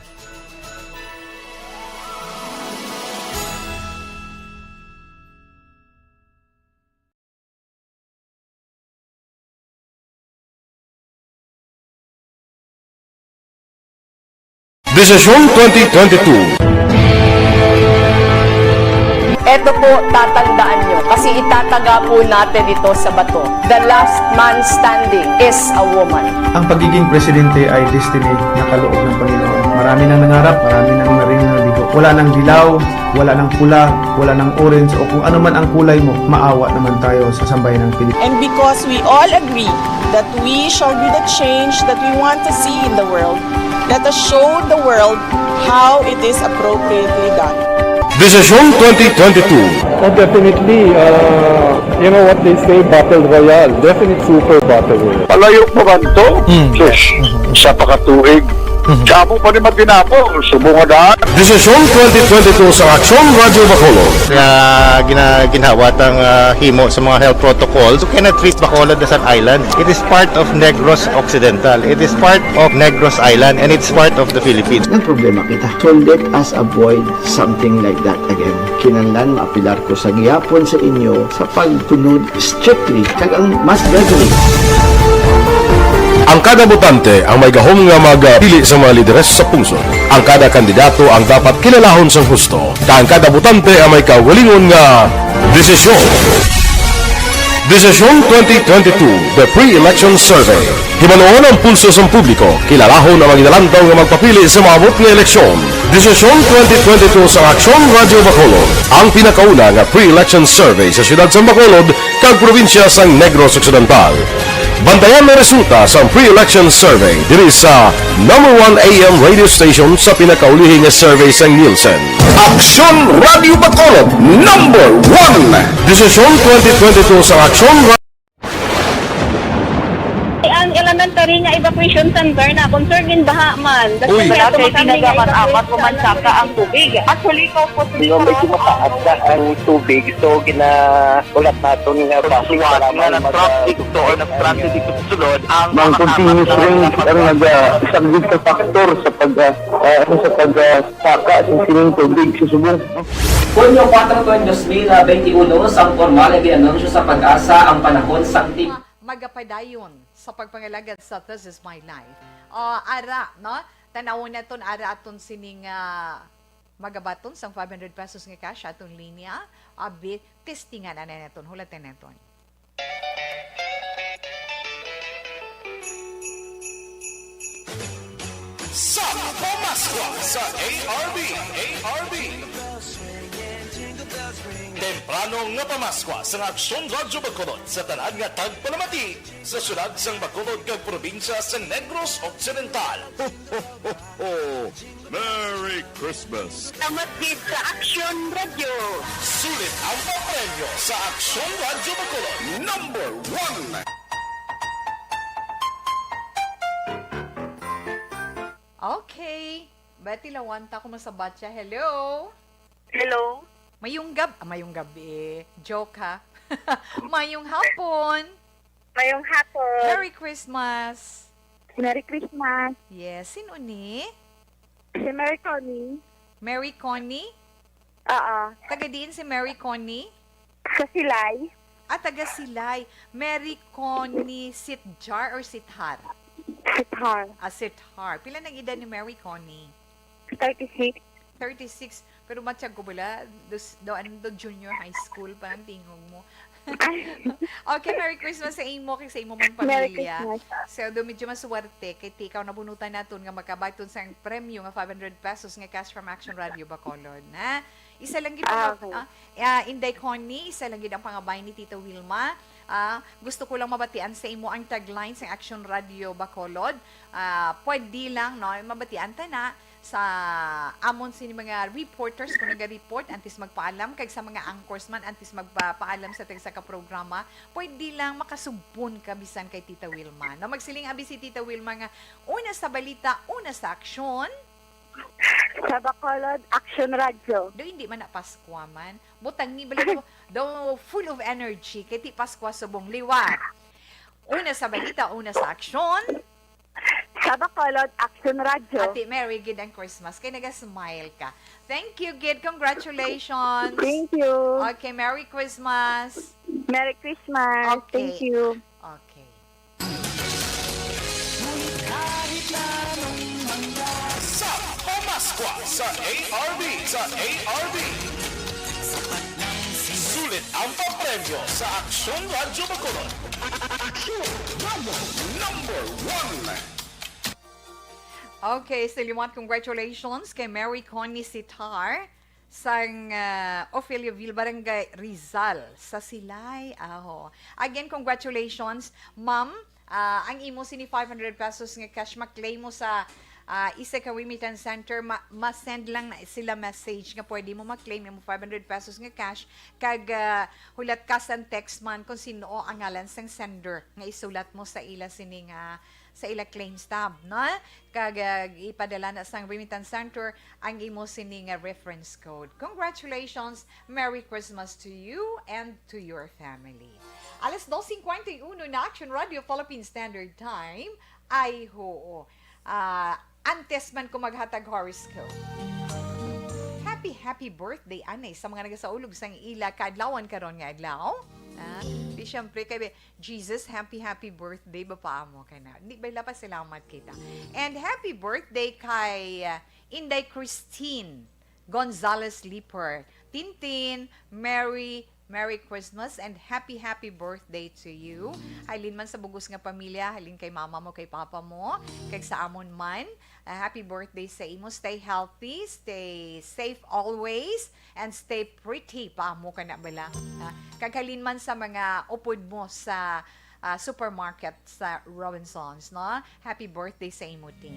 Desisyon twenty twenty-two. Eto po, tatandaan nyo, kasi itataga po natin ito sa bato. The last man standing is a woman. Ang pagiging presidente ay destiny na kaloob ng Panginoon. Marami nang nangarap, marami nang naring nabigo. Wala nang dilaw, wala nang pula, wala nang orange, o kung ano man ang kulay mo, maawa naman tayo sa sambayan ng Pilipinas. And because we all agree that we shall be the change that we want to see in the world, let us show the world how it is appropriately done. Desisyon twenty twenty-two. Oh, definitely, uh, you know what they say, battle royale. Definite super battle royale. Palayo pa man to? Hmm. Sus, sa pakatuig. Damo pa ni matinapo, subong nga daan. Desisyon twenty twenty-two sa Aksyon Radyo Bacolod. Nga gina-, ginhawa tang, ah, himo sa mga health protocols. You cannot treat Bacolod as an island. It is part of Negros Occidental. It is part of Negros Island, and it's part of the Philippines. Nagproblema kita. So let us avoid something like that again. Kinahanglan maapilar ko sa gihapon sa inyo sa pagtunod strictly kag ang mas gradually. Ang kada botante ang may gahom nga magpili sa mga lideres sa pungsod. Ang kada kandidato ang dapat kilalahon sang husto, kag ang kada botante ang may kaugalingon nga desisyon. Desisyon twenty twenty-two, The Pre-Election Survey. Himanuon ang pulso sang publiko, kilalahon ang mga ginalantaw nga magpapili sa maabot nga eleksyon. Desisyon twenty twenty-two sa Aksyon Radyo Bacolod, ang pinakauna nga pre-election survey sa siyudad sang Bacolod kag probinsya sang Negros Occidental. Bantayan ang resulta sang pre-election survey diri sa number one A M radio station sa pinakaulihi nga survey sang Nielsen. Aksyon Radyo Bacolod, number one. Desisyon twenty twenty-two sa Aksyon Ra- Ang elemental Kari nga evacuation center na, concern in baha man. Uy. Wala kay ginagamat-amat o mansaka ang tubig. Actually, ikaw po, Di ba, medyo mataas na ang tubig, so ginaulat naton nga basi para nga mag- nag-traffic to or nag-traffic dito sa sulod ang Bang continuous rain ang nagasaglit sa factor sa pag, ah, ah, ano, sa pag, ah, saka sa sining tubig sa subong. Hunyo kuwatro, dos mil benti uno, sang pormal nga gin-anunsyo sa PAGASA ang panahon sang ti- Magapadayon sa pagpangalagad sa This Is My Life. Ah, ara, no? Tanawon naton ara aton sining, ah, magabaton sang five hundred pesos nga cash aton linya. Abi, testingan na naton, hulaton naton. Sa Pamaskwa sa A R B, A R B. Temprano nga pamaskwa sang Aksyon Radyo Bacolod sa tanan nga tagpalamati sa syudad sang Bacolod kag probinsya sa Negros Occidental. Ho, ho, ho, ho! Merry Christmas! Salamat gid sa Aksyon Radyo. Sulit ang papremyo sa Aksyon Radyo Bacolod. Number one. Okay. Betty Lawanta, kumusta ba siya? Hello? Hello. Mayong gab-, ah, mayong gabi. Joke, ha? Mayong hapon. Mayong hapon. Merry Christmas. Merry Christmas. Yes, sino ni? Si Mary Connie. Mary Connie? Oo. Taga diin si Mary Connie? Sa Silay. Ah, taga Silay. Mary Connie Sitjar or Sithar? Sithar. Ah, Sithar. Pila nang edad ni Mary Connie? Thirty-six. Thirty-six. Pero matiyag ko bala, dos, do, ano, do junior high school pa ang tingog mo. Ay. Okay, Merry Christmas sa imo kag sa imo man Merry pamilya. Christmas. So, do medyo maswerte kay ti ikaw nabunutan naton nga makabaton sang premyo nga five hundred pesos nga cash from Action Radio Bacolod, na? Isa lang gid Ah, ang, okay. ah, ah, Inday Connie, isa lang gid ang pangabay ni Tita Wilma. Ah, gusto ko lang mabatian sa imo ang tagline sa Action Radio Bacolod. Ah, pwede lang, no, mabatian ta na sa amon sini mga reporters kung naga-report antes magpaalam, kag sa mga anchors man antes magpapaalam sa tagsa ka programa, pwede lang makasugpon ka bisan kay Tita Wilma. No, magsiling abi si Tita Wilma nga una sa balita, una sa aksyon. Sa Bacolod, Action Radio. Do, hindi man na Paskwa man. Butang ni bala do, do full of energy. Kay ti Paskwa subong liwat. Una sa balita, una sa aksyon. Sa Bacolod, Action Radio. Ate, Merry gid ang Christmas. Kay naga-smile ka. Thank you, gid. Congratulations. Thank you. Okay, Merry Christmas. Merry Christmas. Okay. Thank you. Okay. Sa Pamaskwa sa A R B, sa A R B. Sulit ang papremyo sa Aksyon Radyo Bacolod. Aksyon Radyo number one. Okay, sa liwat, congratulations kay Mary Connie Sitar sang, ah, Ofelia Ville, Barangay Rizal, sa Silay. Aho. Again, congratulations, ma'am. Ah, ang imo sini five hundred pesos nga cash, ma-claim mo sa, ah, isa ka remittance center. Ma-, ma-send lang na sila message nga pwede mo ma-claim imo five hundred pesos nga cash. Kag, ah, hulat ka sa text man kung sino ang ngalan sang sender nga isulat mo sa ila sini nga, sa ila claim stub, no? Kag, ah, ipadala na sang remittance center ang imo sini nga reference code. Congratulations! Merry Christmas to you and to your family. Alas dos cincuenta y uno na, Action Radio Philippine Standard Time. Ay, hoo. Ah, antes man ko maghatag horoscope. Happy, happy birthday, anay, sa mga nagasaulog sang ila kaadlawan karon nga adlaw. Ah, di syempre kay Jesus, happy, happy birthday, ba pa amo ka na? Di ba, ila, pasalamat kita. And happy birthday kay, ah, Inday Christine Gonzalez Liper. Tintin, Merry, Merry Christmas and happy, happy birthday to you. Halin man sa bugos nga pamilya, halin kay mama mo, kay papa mo, kag sa amon man. Ah, happy birthday sa imo. Stay healthy, stay safe always, and stay pretty pa amo ka na bala. Ah, kag halin man sa mga upod mo sa, ah, supermarket sa Robinsons, no? Happy birthday sa imo, Tin.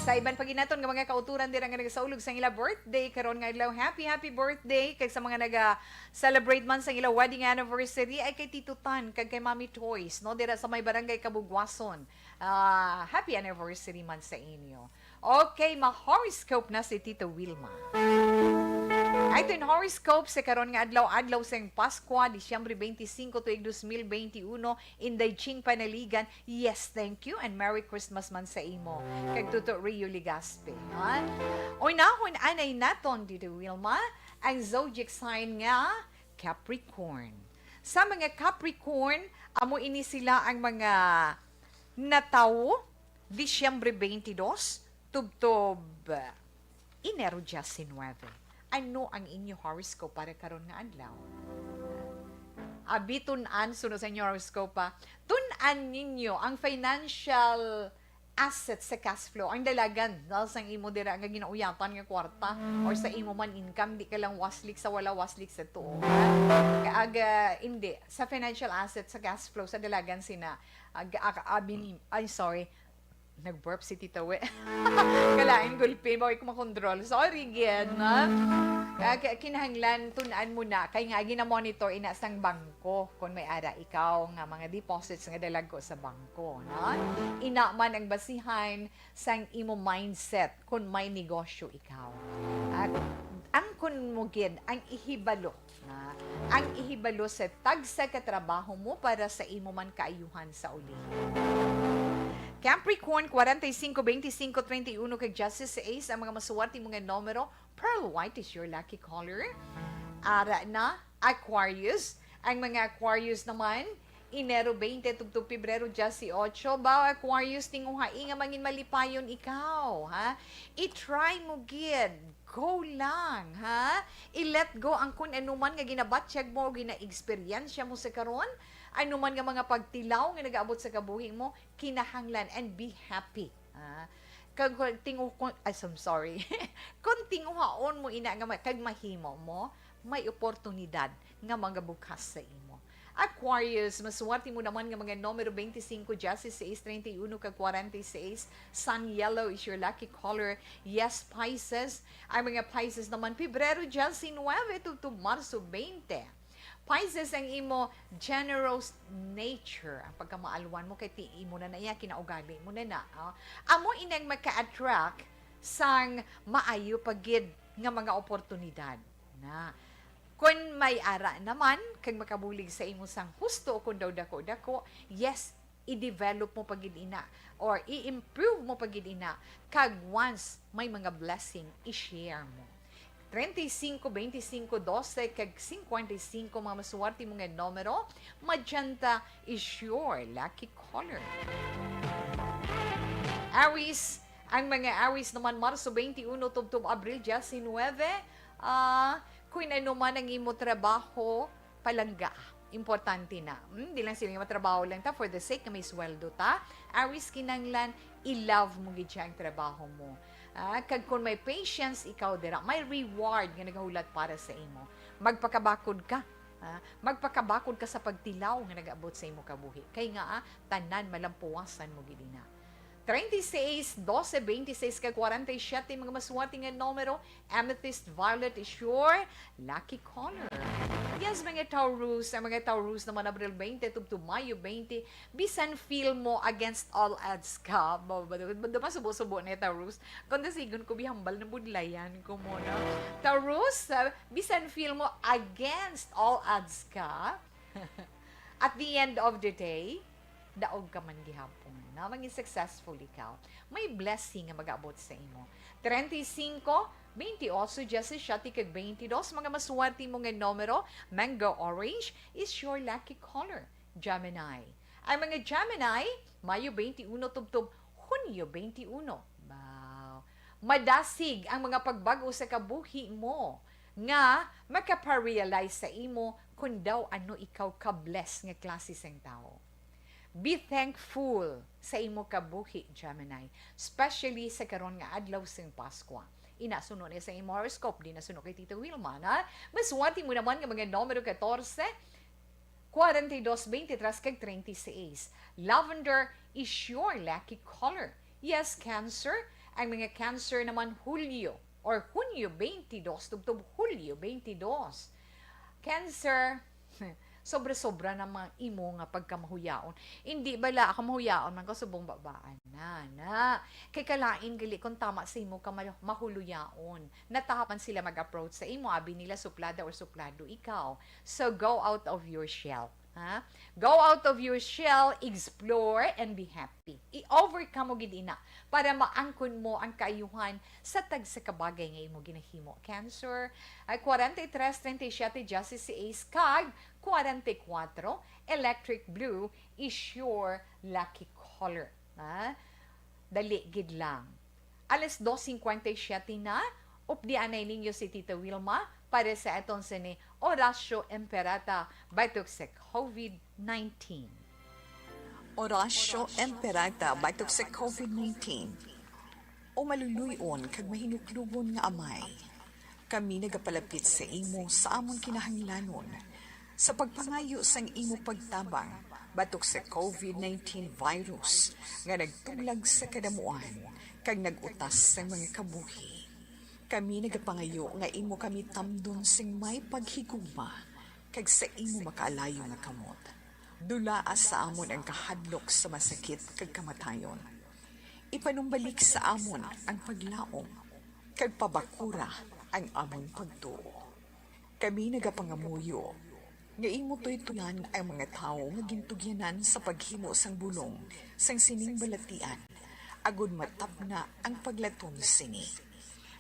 Sa iban pa gid naton nga mga kauturan dira nga nagasaulog sa ila birthday karon nga adlaw, happy, happy birthday. Kag sa mga naga-celebrate man sa ila wedding anniversary, ay kay Tito Tan kag kay Mami Toys, no, dira sa may Barangay Kabugwason. Ah, happy anniversary man sa inyo. Okay, ma-horoscope na si Tito Wilma. Ay, ito yung horoscope sa karon nga adlaw, adlaw sa Paskwa, Disyembre twenty-five, tuig twenty twenty-one, Inday Ching Panaligan. Yes, thank you, and Merry Christmas man sa imo. Kag Tuto Rio Legaspi, ha? Unahon anay naton, Tito Wilma, ang zodiac sign nga Capricorn. Sa mga Capricorn, amo ini sila ang mga natawo Disyembre twenty-two tubtob Enero diecinuebe. Ano ang inyo horoscope para karon nga adlaw? Abi, tun-an, suno sa inyo horoscope, ha? Tun-an ninyo ang financial assets sa cash flow, ang dalagan, no, sang imo dira nga ginauyatan nga kwarta, or sa imo man income, di ka lang waslik sa wala, waslik sa tuo, ha? Kag, ah, hindi, sa financial assets sa cash flow, sa dalagan sina, ag-, ag-, abi ni, ay, sorry, nag-burp si Tita We. Kalain gulpi, bawal ko makontrol. Sorry, gid, no? Ah, ki-, kinahanglan, tun-an mo na, kay nga, gina-monitor ina sang bangko, kung may ara ikaw nga mga deposits nga dalagko sa bangko, no? Ina man ang basihan sang imo mindset, kung may negosyo ikaw. At ang kun mo gid, ang ihibalo, na ang ihibalo sa tagsa ka trabaho mo para sa imo man kaayuhan sa ulihi. Capricorn, forty-five, twenty-five, thirty-one kag seventeen ang mga masuwerte mo nga numero. Pearl white is your lucky color. Ara na, Aquarius. Ang mga Aquarius naman, Enero twenty tubtob Pebrero dieciocho. Ba, Aquarius, tinguhai nga mangin malipayon ikaw, ha? I-try mo gid. Go lang, ha? I-let go ang kun ano man nga ginabatyag mo o gina-eksperyensya mo sa karon. Ano man nga mga pagtilaw nga nagaabot sa kabuhi mo, kinahanglan, and be happy. Ah, kag kung tingu-, kung, ay, I'm sorry. Kung tinguhaon mo ina nga ma-, kag mahimo mo, may oportunidad nga magabukas sa imo. Aquarius, maswerte mo naman nga mga numero twenty-five, dieciséis, treinta y uno, kag forty-six. Sun yellow is your lucky color. Yes, Pisces. Ang mga Pisces naman, Pebrero diecinuebe tubtob Marso twenty. Pisces, ang imo generous nature, ang pagkamaalwan mo kay ti imo na na iya, kinaugali mo na na, oh. Amo inang maka-attract sang maayo pa gid nga mga oportunidad na. Kon may ara naman kag makabulig sa imo sang husto o kon daw dako-dako, yes, i-develop mo pa gid ina or i-improve mo pa gid ina, kag once may mga blessing, i-share mo. Treinta y cinco, veinticinco, doce, kag cincuenta y cinco, mga maswerte mo nga numero. Magenta is your lucky color. Aries, ang mga Aries naman, Marso twenty-one tubtob Abril diecinuebe, ah, kung ano man ang imo trabaho, palangga. Importante na. Hmm, di lang sila nga matrabaho lang ta for the sake nga may sweldo ta. Aries, kinanglan, i-love mo gid siya ang trabaho mo. Ah, kag kung may patience ikaw dira, may reward nga nagahulat para sa imo. Magpakabakod ka. Ah, magpakabakod ka sa pagtilaw nga nagaabot sa imo kabuhi. Kay nga, ah, tanan malampuwasan mo gid ina. Treinta y seis, doce, veintiséis, kag cuarenta y siete, mga maswerte nga numero, amethyst violet is your lucky color. Yes, mga Taurus, ang mga Taurus naman Abril twenty tubtob Mayo twenty, bisan feel mo against all odds ka, ba-, ba-, ba-, ba-, masubo-subo ni Taurus. Kung dasigon ko, bihambal na budlayan ko mo, no? Taurus, ah, bisan feel mo against all odds ka, at the end of the day, daog ka man gihapon. Na, maging successful ikaw. May blessing nga mag-abot sa imo. Treinta y cinco, veintiocho, diecisiete, kag veintidós, mga maswerte mo nga numero, mango orange is your lucky color. Gemini. Ang mga Gemini, Mayo twenty-one tubtob Hunyo twenty-one. Wow. Madasig ang mga pagbag-o sa kabuhi mo nga makaparealize sa imo kung daw ano ikaw ka-bless nga klase sang tawo. Be thankful sa imo kabuhi, Gemini, especially sa karon nga adlaw sing Paskwa. Ina suno ni sa imo horoscope, di na suno kay Tito Wilma, na maswerte mo naman nga mga numero catorce, cuarenta y dos, veintitrés, kag treinta y seis. Lavender is your lucky color. Yes, Cancer, Ang mga Cancer naman, Hulyo or Hunyo twenty-two tubtob Hulyo twenty-two. Cancer, sobra-sobra na mga imo nga pagkamahuyaon. Hindi bala ako mahuyaon man ko subong babaan na, na. Kay kalain gali kung tama sa imo ka mal-, mahuloyaon. Natahapan sila mag-approach sa imo, abi nila suplada or suplado ikaw. So go out of your shell. Ha? Go out of your shell, explore, and be happy. I-overcome mo gid ina para maangkon mo ang kaayuhan sa tagsa ka bagay nga imo ginahimo. Cancer, ay forty-three thirty-seven dieciséis kag forty-four, electric blue is your lucky color. Ha? Dali gid lang. Alas dos cincuenta y siete na, updi anay ninyo si Tita Wilma para sa aton sini Oratio Imperata batok sa COVID nineteen. Oratio Imperata batok sa COVID nineteen. O maluluy-on kag mahinuklogon nga Amay, kami nagapalapit sa imo sa amon kinahanglanon, sa pagpangayo sang imo pagtabang batok sa COVID nineteen virus nga nagtuglag sa kadamuan kag nag-utas sang mga kabuhi. Kami nagapangayo nga imo kami tamdon sing may paghigugma kag sa imo makaalayo nga kamot. Dulaa sa amon ang kahadlok sa masakit kag kamatayon. Ipanumbalik sa amon ang paglaom kag pabakura ang amon pagtuo. Kami nagapangamuyo nga imo tuytuyan ang mga tawo nga gintugyanan sa paghimo sang bulong sang sining balatian, agod matapna ang paglatom sini.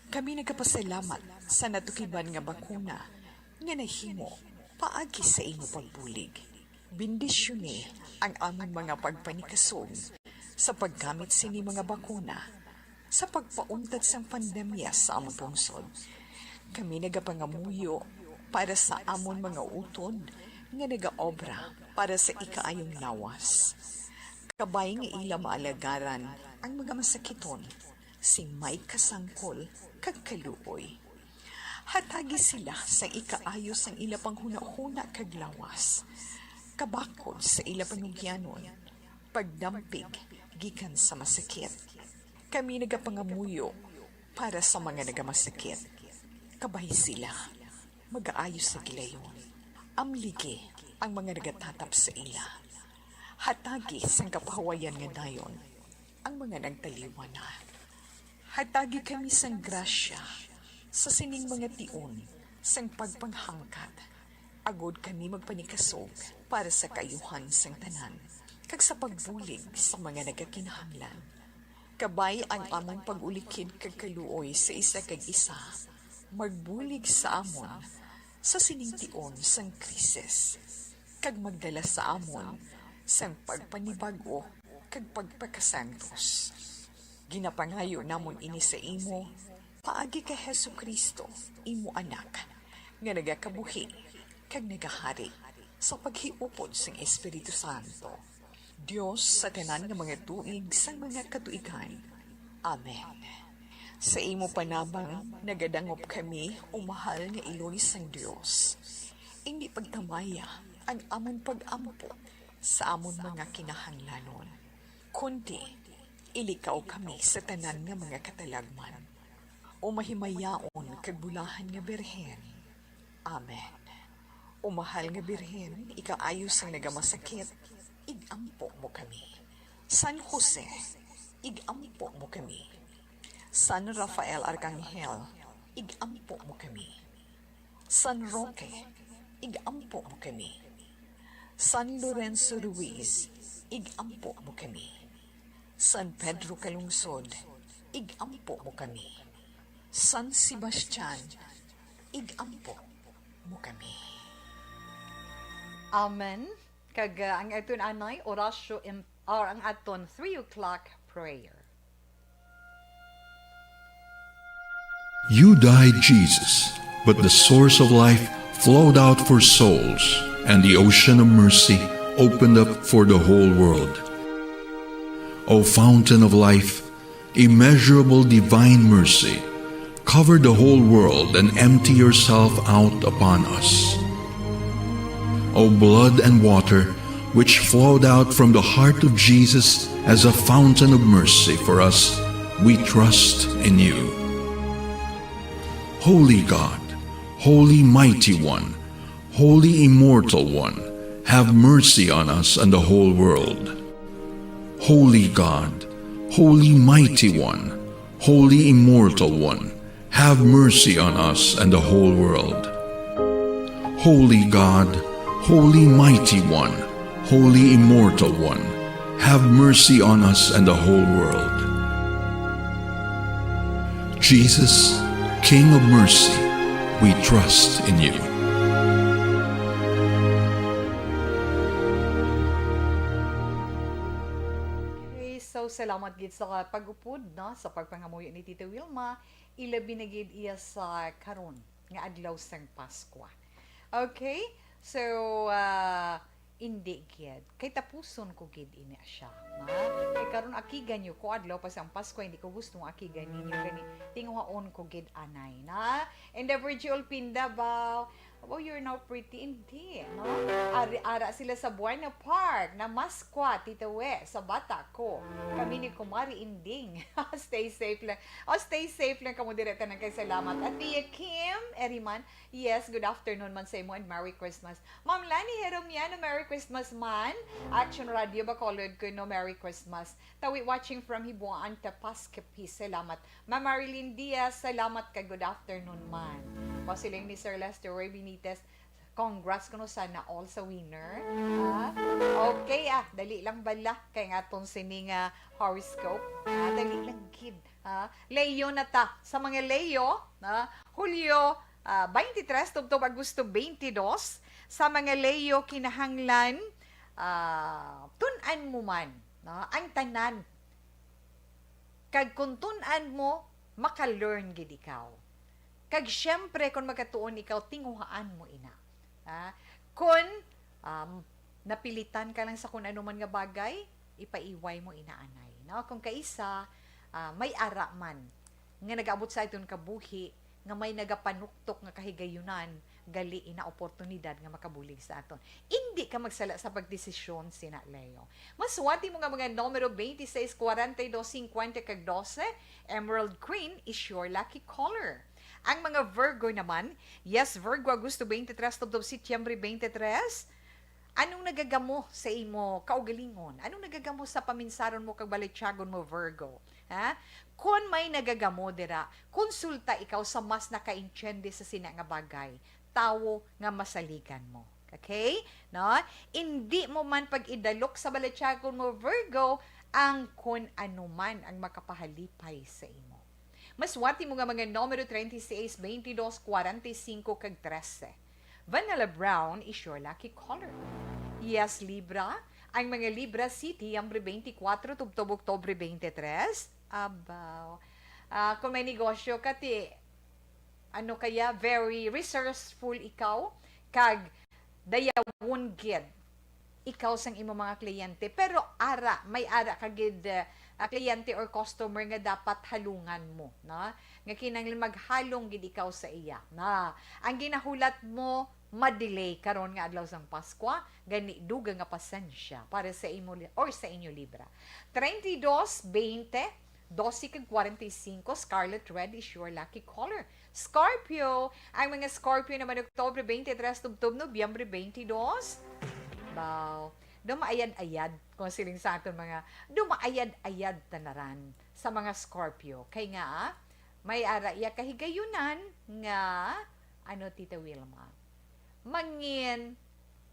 Kami nagapasalamat sa natukiban nga bakuna nga nahimo paagi sa imo pagbulig. Bendisyoni ang amon mga pagpanikasog sa paggamit sini mga bakuna sa pagpauntat sang pandemya sa amon pungsod. Kami nagapangamuyo para sa amon mga utod nga nagaobra para sa ikaayong lawas. Kabay nga ila maalagaran ang mga masakiton sing may kasangkol kag kaluoy. Hatagi sila sang ikaayo sang ila panghunahuna kag lawas, kabakod sa ila panugyanon, pagdampig gikan sa masakit. Kami nagapangamuyo para sa mga nagamasakit. Kabay sila, magaayo sa gilayon. Amligi ang mga nagatatap sa ila. Hatagi sang kapahuwayan nga dayon ang mga nagtaliwan na. Hatagi kami sang grasya sa sining mga tion sang pagpanghangkat, agod kami magpanikasog para sa kaayuhan sang tanan, kag sa pagbulig sa mga nagakinahanglan. Kabay ang amon pag-ulikid kag kaluoy sa isa kag isa, magbulig sa amon sa sining tion sang krisis, kag magdala sa amon sang pagpanibag-o kag pagpakasantos. Ginapangayo namon ini sa imo paagi kay Jesu-Cristo, imo Anak, nga nagakabuhi kag nagahari sa paghiupod sang Espiritu Santo, Dios sa tanan nga mga tuig sang mga katuigan. Amen. Sa imo panabang nagadangop kami, o mahal nga Iloy sang Dios. Indi pagtamaya ang amon pag-ampo sa amon mga kinahanglanon, kundi ilikaw kami sa tanan nga mga katalagman. O mahimayaon kag bulahan nga Birhen. Amen. O mahal nga Birhen, ikaayo sang nagamasakit, ig-ampo mo kami. San Jose, ig-ampo mo kami. San Rafael Arcangel, ig-ampo mo kami. San Roque, ig-ampo mo kami. San Lorenzo Ruiz, ig-ampo mo kami. San Pedro Calungsod, ig-ampo mo kami. San Sebastian, ig-ampo mo kami. Amen. Kag, uh, ang aton anay, Oratio Im-, or ang aton three o'clock prayer. You died, Jesus, but the source of life flowed out for souls, and the ocean of mercy opened up for the whole world. O fountain of life, immeasurable divine mercy, cover the whole world and empty yourself out upon us. O blood and water, which flowed out from the heart of Jesus as a fountain of mercy for us, We trust in you. Holy God, Holy Mighty One, Holy Immortal One, have mercy on us and the whole world. Holy God, Holy Mighty One, Holy Immortal One, have mercy on us and the whole world. Holy God, Holy Mighty One, Holy Immortal One, have mercy on us and the whole world. Jesus, King of Mercy, we trust in you. Okay, so salamat gid sa pag-upod, no, sa pagpangamuyo ni Tita Wilma, ilabi na gid iya sa karon nga adlaw sang Paskwa. Okay? So, ah, hindi gid. Kay tapuson ko gid ini siya. Ha? Kay karon akigan niyo ko, adlaw pa sang Paskwa, hindi ko gusto nga akigan ninyo gani. Tinguhaon ko gid anay na. And the Virgil Pinda, baw, "Oh, you're now pretty." Hindi, no? Ari, ara sila sa Buena Park, na Maskwa, Tita We, sa bata ko. Kami ni Kumari Inding. Stay safe lang. Oh, stay safe lang kamo dire, tanan kay salamat. At Tia Kim Eriman, yes, good afternoon man sa imo and Merry Christmas. Ma'am Lani Heromiano, Merry Christmas man. Action Radio Bacolod ko, no, Merry Christmas. Tawi watching from Hibuan, Tapas, Capiz. Salamat. Ma'am Marilyn Diaz, salamat kag good afternoon man. Pasiling ni Sir Lester Roy Benitez, congrats kuno, sana all sa winner. Ha? Okay, ah, dali lang bala kay nga aton sini nga horoscope. Ah, dali lang gid. Ha? Leo na ta. Sa mga Leo, ha? Hulyo, ah, twenty-three tubtob Agosto twenty-two. Sa mga Leo, kinahanglan, ah, tun-an mo man, no? Ang tanan. Kag kung tun-an mo, maka-learn gid ikaw. Kag siyempre, kung magatuon ikaw, tinguhaan mo ina. Ha? Kung, um, napilitan ka lang sa kung ano man nga bagay, ipaiway mo ina anay. No? Kung kaisa, ah, may ara man nga nagaabot sa aton kabuhi, nga may nagapanuktok nga kahigayunan, gali ina oportunidad nga makabulig sa aton. Indi ka magsala sa pagdesisyon, sina Leo. Maswati mo nga mga numero twenty-six, forty-two, fifty, kag twelve, Emerald Green is your lucky color. Ang mga Virgo naman, yes, Virgo, Agosto twenty-three tubtob Setyembre twenty-three, anong nagagamo sa imo kaugalingon? Anong nagagamo sa paminsaron mo kag balatyagon mo, Virgo? Ha? Kon may nagagamo dira, konsulta ikaw sa mas nakaintiende sa sina nga bagay, tawo nga masaligan mo. Okay? No? Indi mo man pag-idalok sa balatyagon mo, Virgo, ang kon ano man ang makapahalipay sa imo. Maswati mo nga mga numero treinta y seis, veintidós, cuarenta y cinco, kag trese. Vanilla brown is your lucky color. Yes, Libra. Ang mga Libra, Setyembre twenty-four tubtob Oktubre twenty-three. Abaw. Ah, kung may negosyo ka, ti, ano kaya, very resourceful ikaw, kag dayawon gid ikaw sang imo mga kliyente. Pero ara, may ara ka gid, ah, kliyente or customer nga dapat halungan mo, no? Nga kinahanglan maghalong gid ikaw sa iya. Na, ang ginahulat mo, ma-delay karon nga adlaw sang Paskwa, gani dugang nga pasensya para sa imo li-, or sa inyo, Libra. Treinta y dos, veinte, doce kag cuarenta y cinco, scarlet red is your lucky color. Scorpio, ang mga Scorpio naman, Oktubre twenty-three tubtob Nobyembre twenty-dos. Baw, dumaayad-ayad, kung siling sa aton mga, dumaayad-ayad tanaran sa mga Scorpio. Kay nga, may ara iya kahigayunan nga, ano, Tita Wilma? Mangin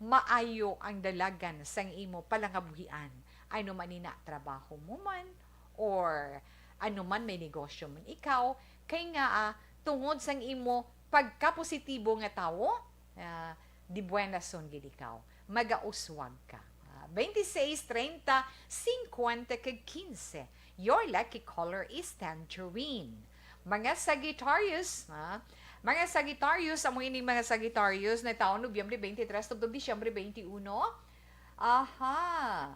maayo ang dalagan sang imo palangabuhian. Ano man ina, trabaho mo man, or ano man, may negosyo man ikaw, kay nga, ah, tungod sang imo pagkapositibo nga tawo, ah, di buenason gid ikaw. Magauswag ka. Ah, twenty-six, treinta, cincuenta, kag quince. Your lucky color is tangerine. Mga Sagittarius, ha? Mga Sagittarius, amo ining mga Sagittarius na taon, Nobyembre twenty-three tubtob Disyembre twenty-uno. Aha.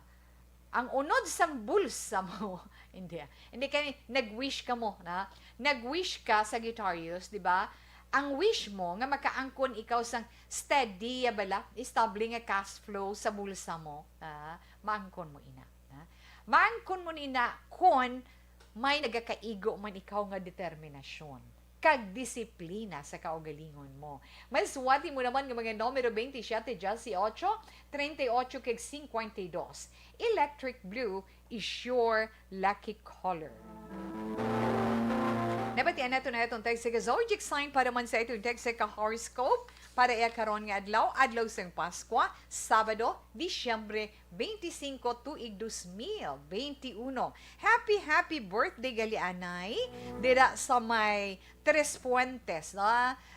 Ang unod sang bulsa mo. Hindi, ah. Hindi kay nag-wish ka mo, na? Nag-wish ka, Sagittarius, di ba? Ang wish mo nga makaangkon ikaw sang steady, ya bala, estable nga cash flow sa bulsa mo, ah, maangkon mo ina, ha? Maangkon mo ina kon May nagakaigo man ikaw nga determinasyon kag disiplina sa kaugalingon mo. Masuwati mo naman nga mga numero twenty-seven, dieciocho, treinta y ocho, kag cincuenta y dos. Electric blue is your lucky color. Nabatian nato na itong text sa zodiac sign para man sa itong text sa horoscope para iya karon nga adlaw, adlaw sang Paskwa, Sabado, Disyembre twenty-cinco, tuig dos mil twenty-uno. Happy, happy birthday, gali anay, dira sa may Tres Puentes, no?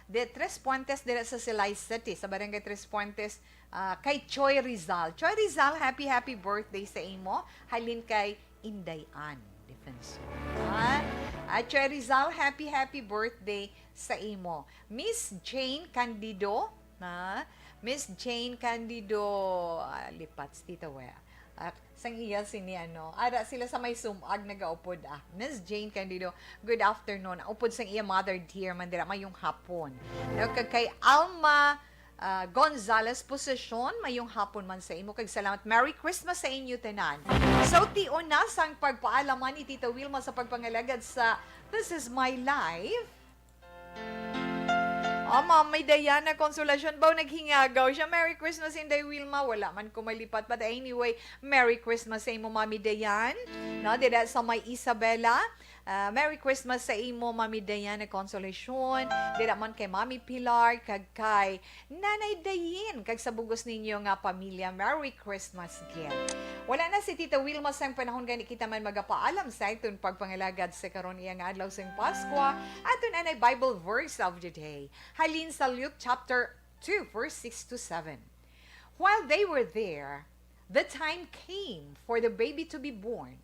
De Tres Puentes, dira sa Silay City, sa Barangay Tres Puentes, ah, kay Choi Rizal. Choi Rizal, happy, happy birthday sa imo. Halin kay Inday Ann Defensor. Ah, ah, Choi Rizal, happy, happy birthday sa imo. Miss Jane Candido, na? Miss Jane Candido, ah, lipat si Tita Wea. Ah, sang iya sini, ano, ara sila sa may sumag nagaupod, ah. Miss Jane Candido, good afternoon. Upod sang iya mother dear, man dira, mayong hapon. Daw kag kay Alma, ah, Gonzales Posesyon, mayong hapon man sa imo, kag salamat. Merry Christmas sa inyo tanan. So, tion na sang pagpaalaman ni Tita Wilma sa pagpangalagad sa This Is My Life. Oh, Mami Diana Consolacion, baw naghingagaw siya. Merry Christmas, Inday Wilma. Wala man ko malipat. But anyway, Merry Christmas sa imo, Mami Diane. No, dira sa may Isabela. Ah, Merry Christmas sa imo, Mami Diana Consolacion. Dira man kay Mami Pilar, kag kay Nanay Dayin, kag sa bugos ninyo nga pamilya. Merry Christmas gift. Wala na si Tita Wilma sang panahon gani kita man magapaalam sa iton pagpangalagad sa karon iya nga adlaw sang Paskwa. Aton anay Bible verse of the day. Halin sa Luke chapter two, verse six to seven. While they were there, the time came for the baby to be born,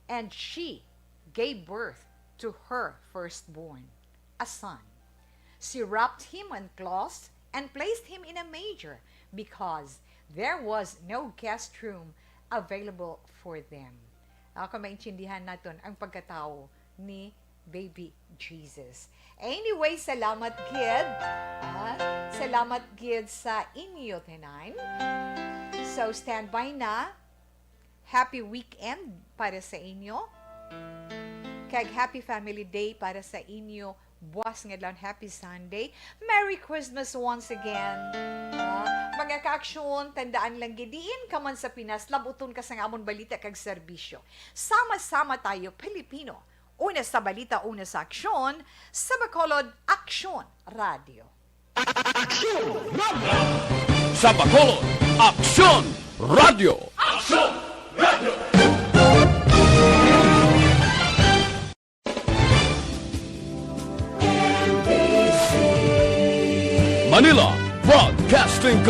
and she gave birth to her firstborn, a son. She wrapped him in cloths and placed him in a manger because there was no guest room available for them. Ako, maintindihan naton ang pagkatawo ni Baby Jesus. Anyway, salamat gid. Ah, salamat gid sa inyo tanan. So, standby na. Happy weekend para sa inyo. Kag happy family day para sa inyo. Buwas nga adlaw, happy Sunday. Merry Christmas once again. Ah, mga kaaksyon, tandaan lang gid, diin ka man sa Pinas, labuton ka sang amon balita kag serbisyo. Sama-sama tayo, Pilipino. Una sa balita, una sa aksyon, sa Bacolod, Aksyon Radio. Aksyon Radio! Sa Bacolod, Aksyon Radio! Aksyon Radio! Manila Broadcasting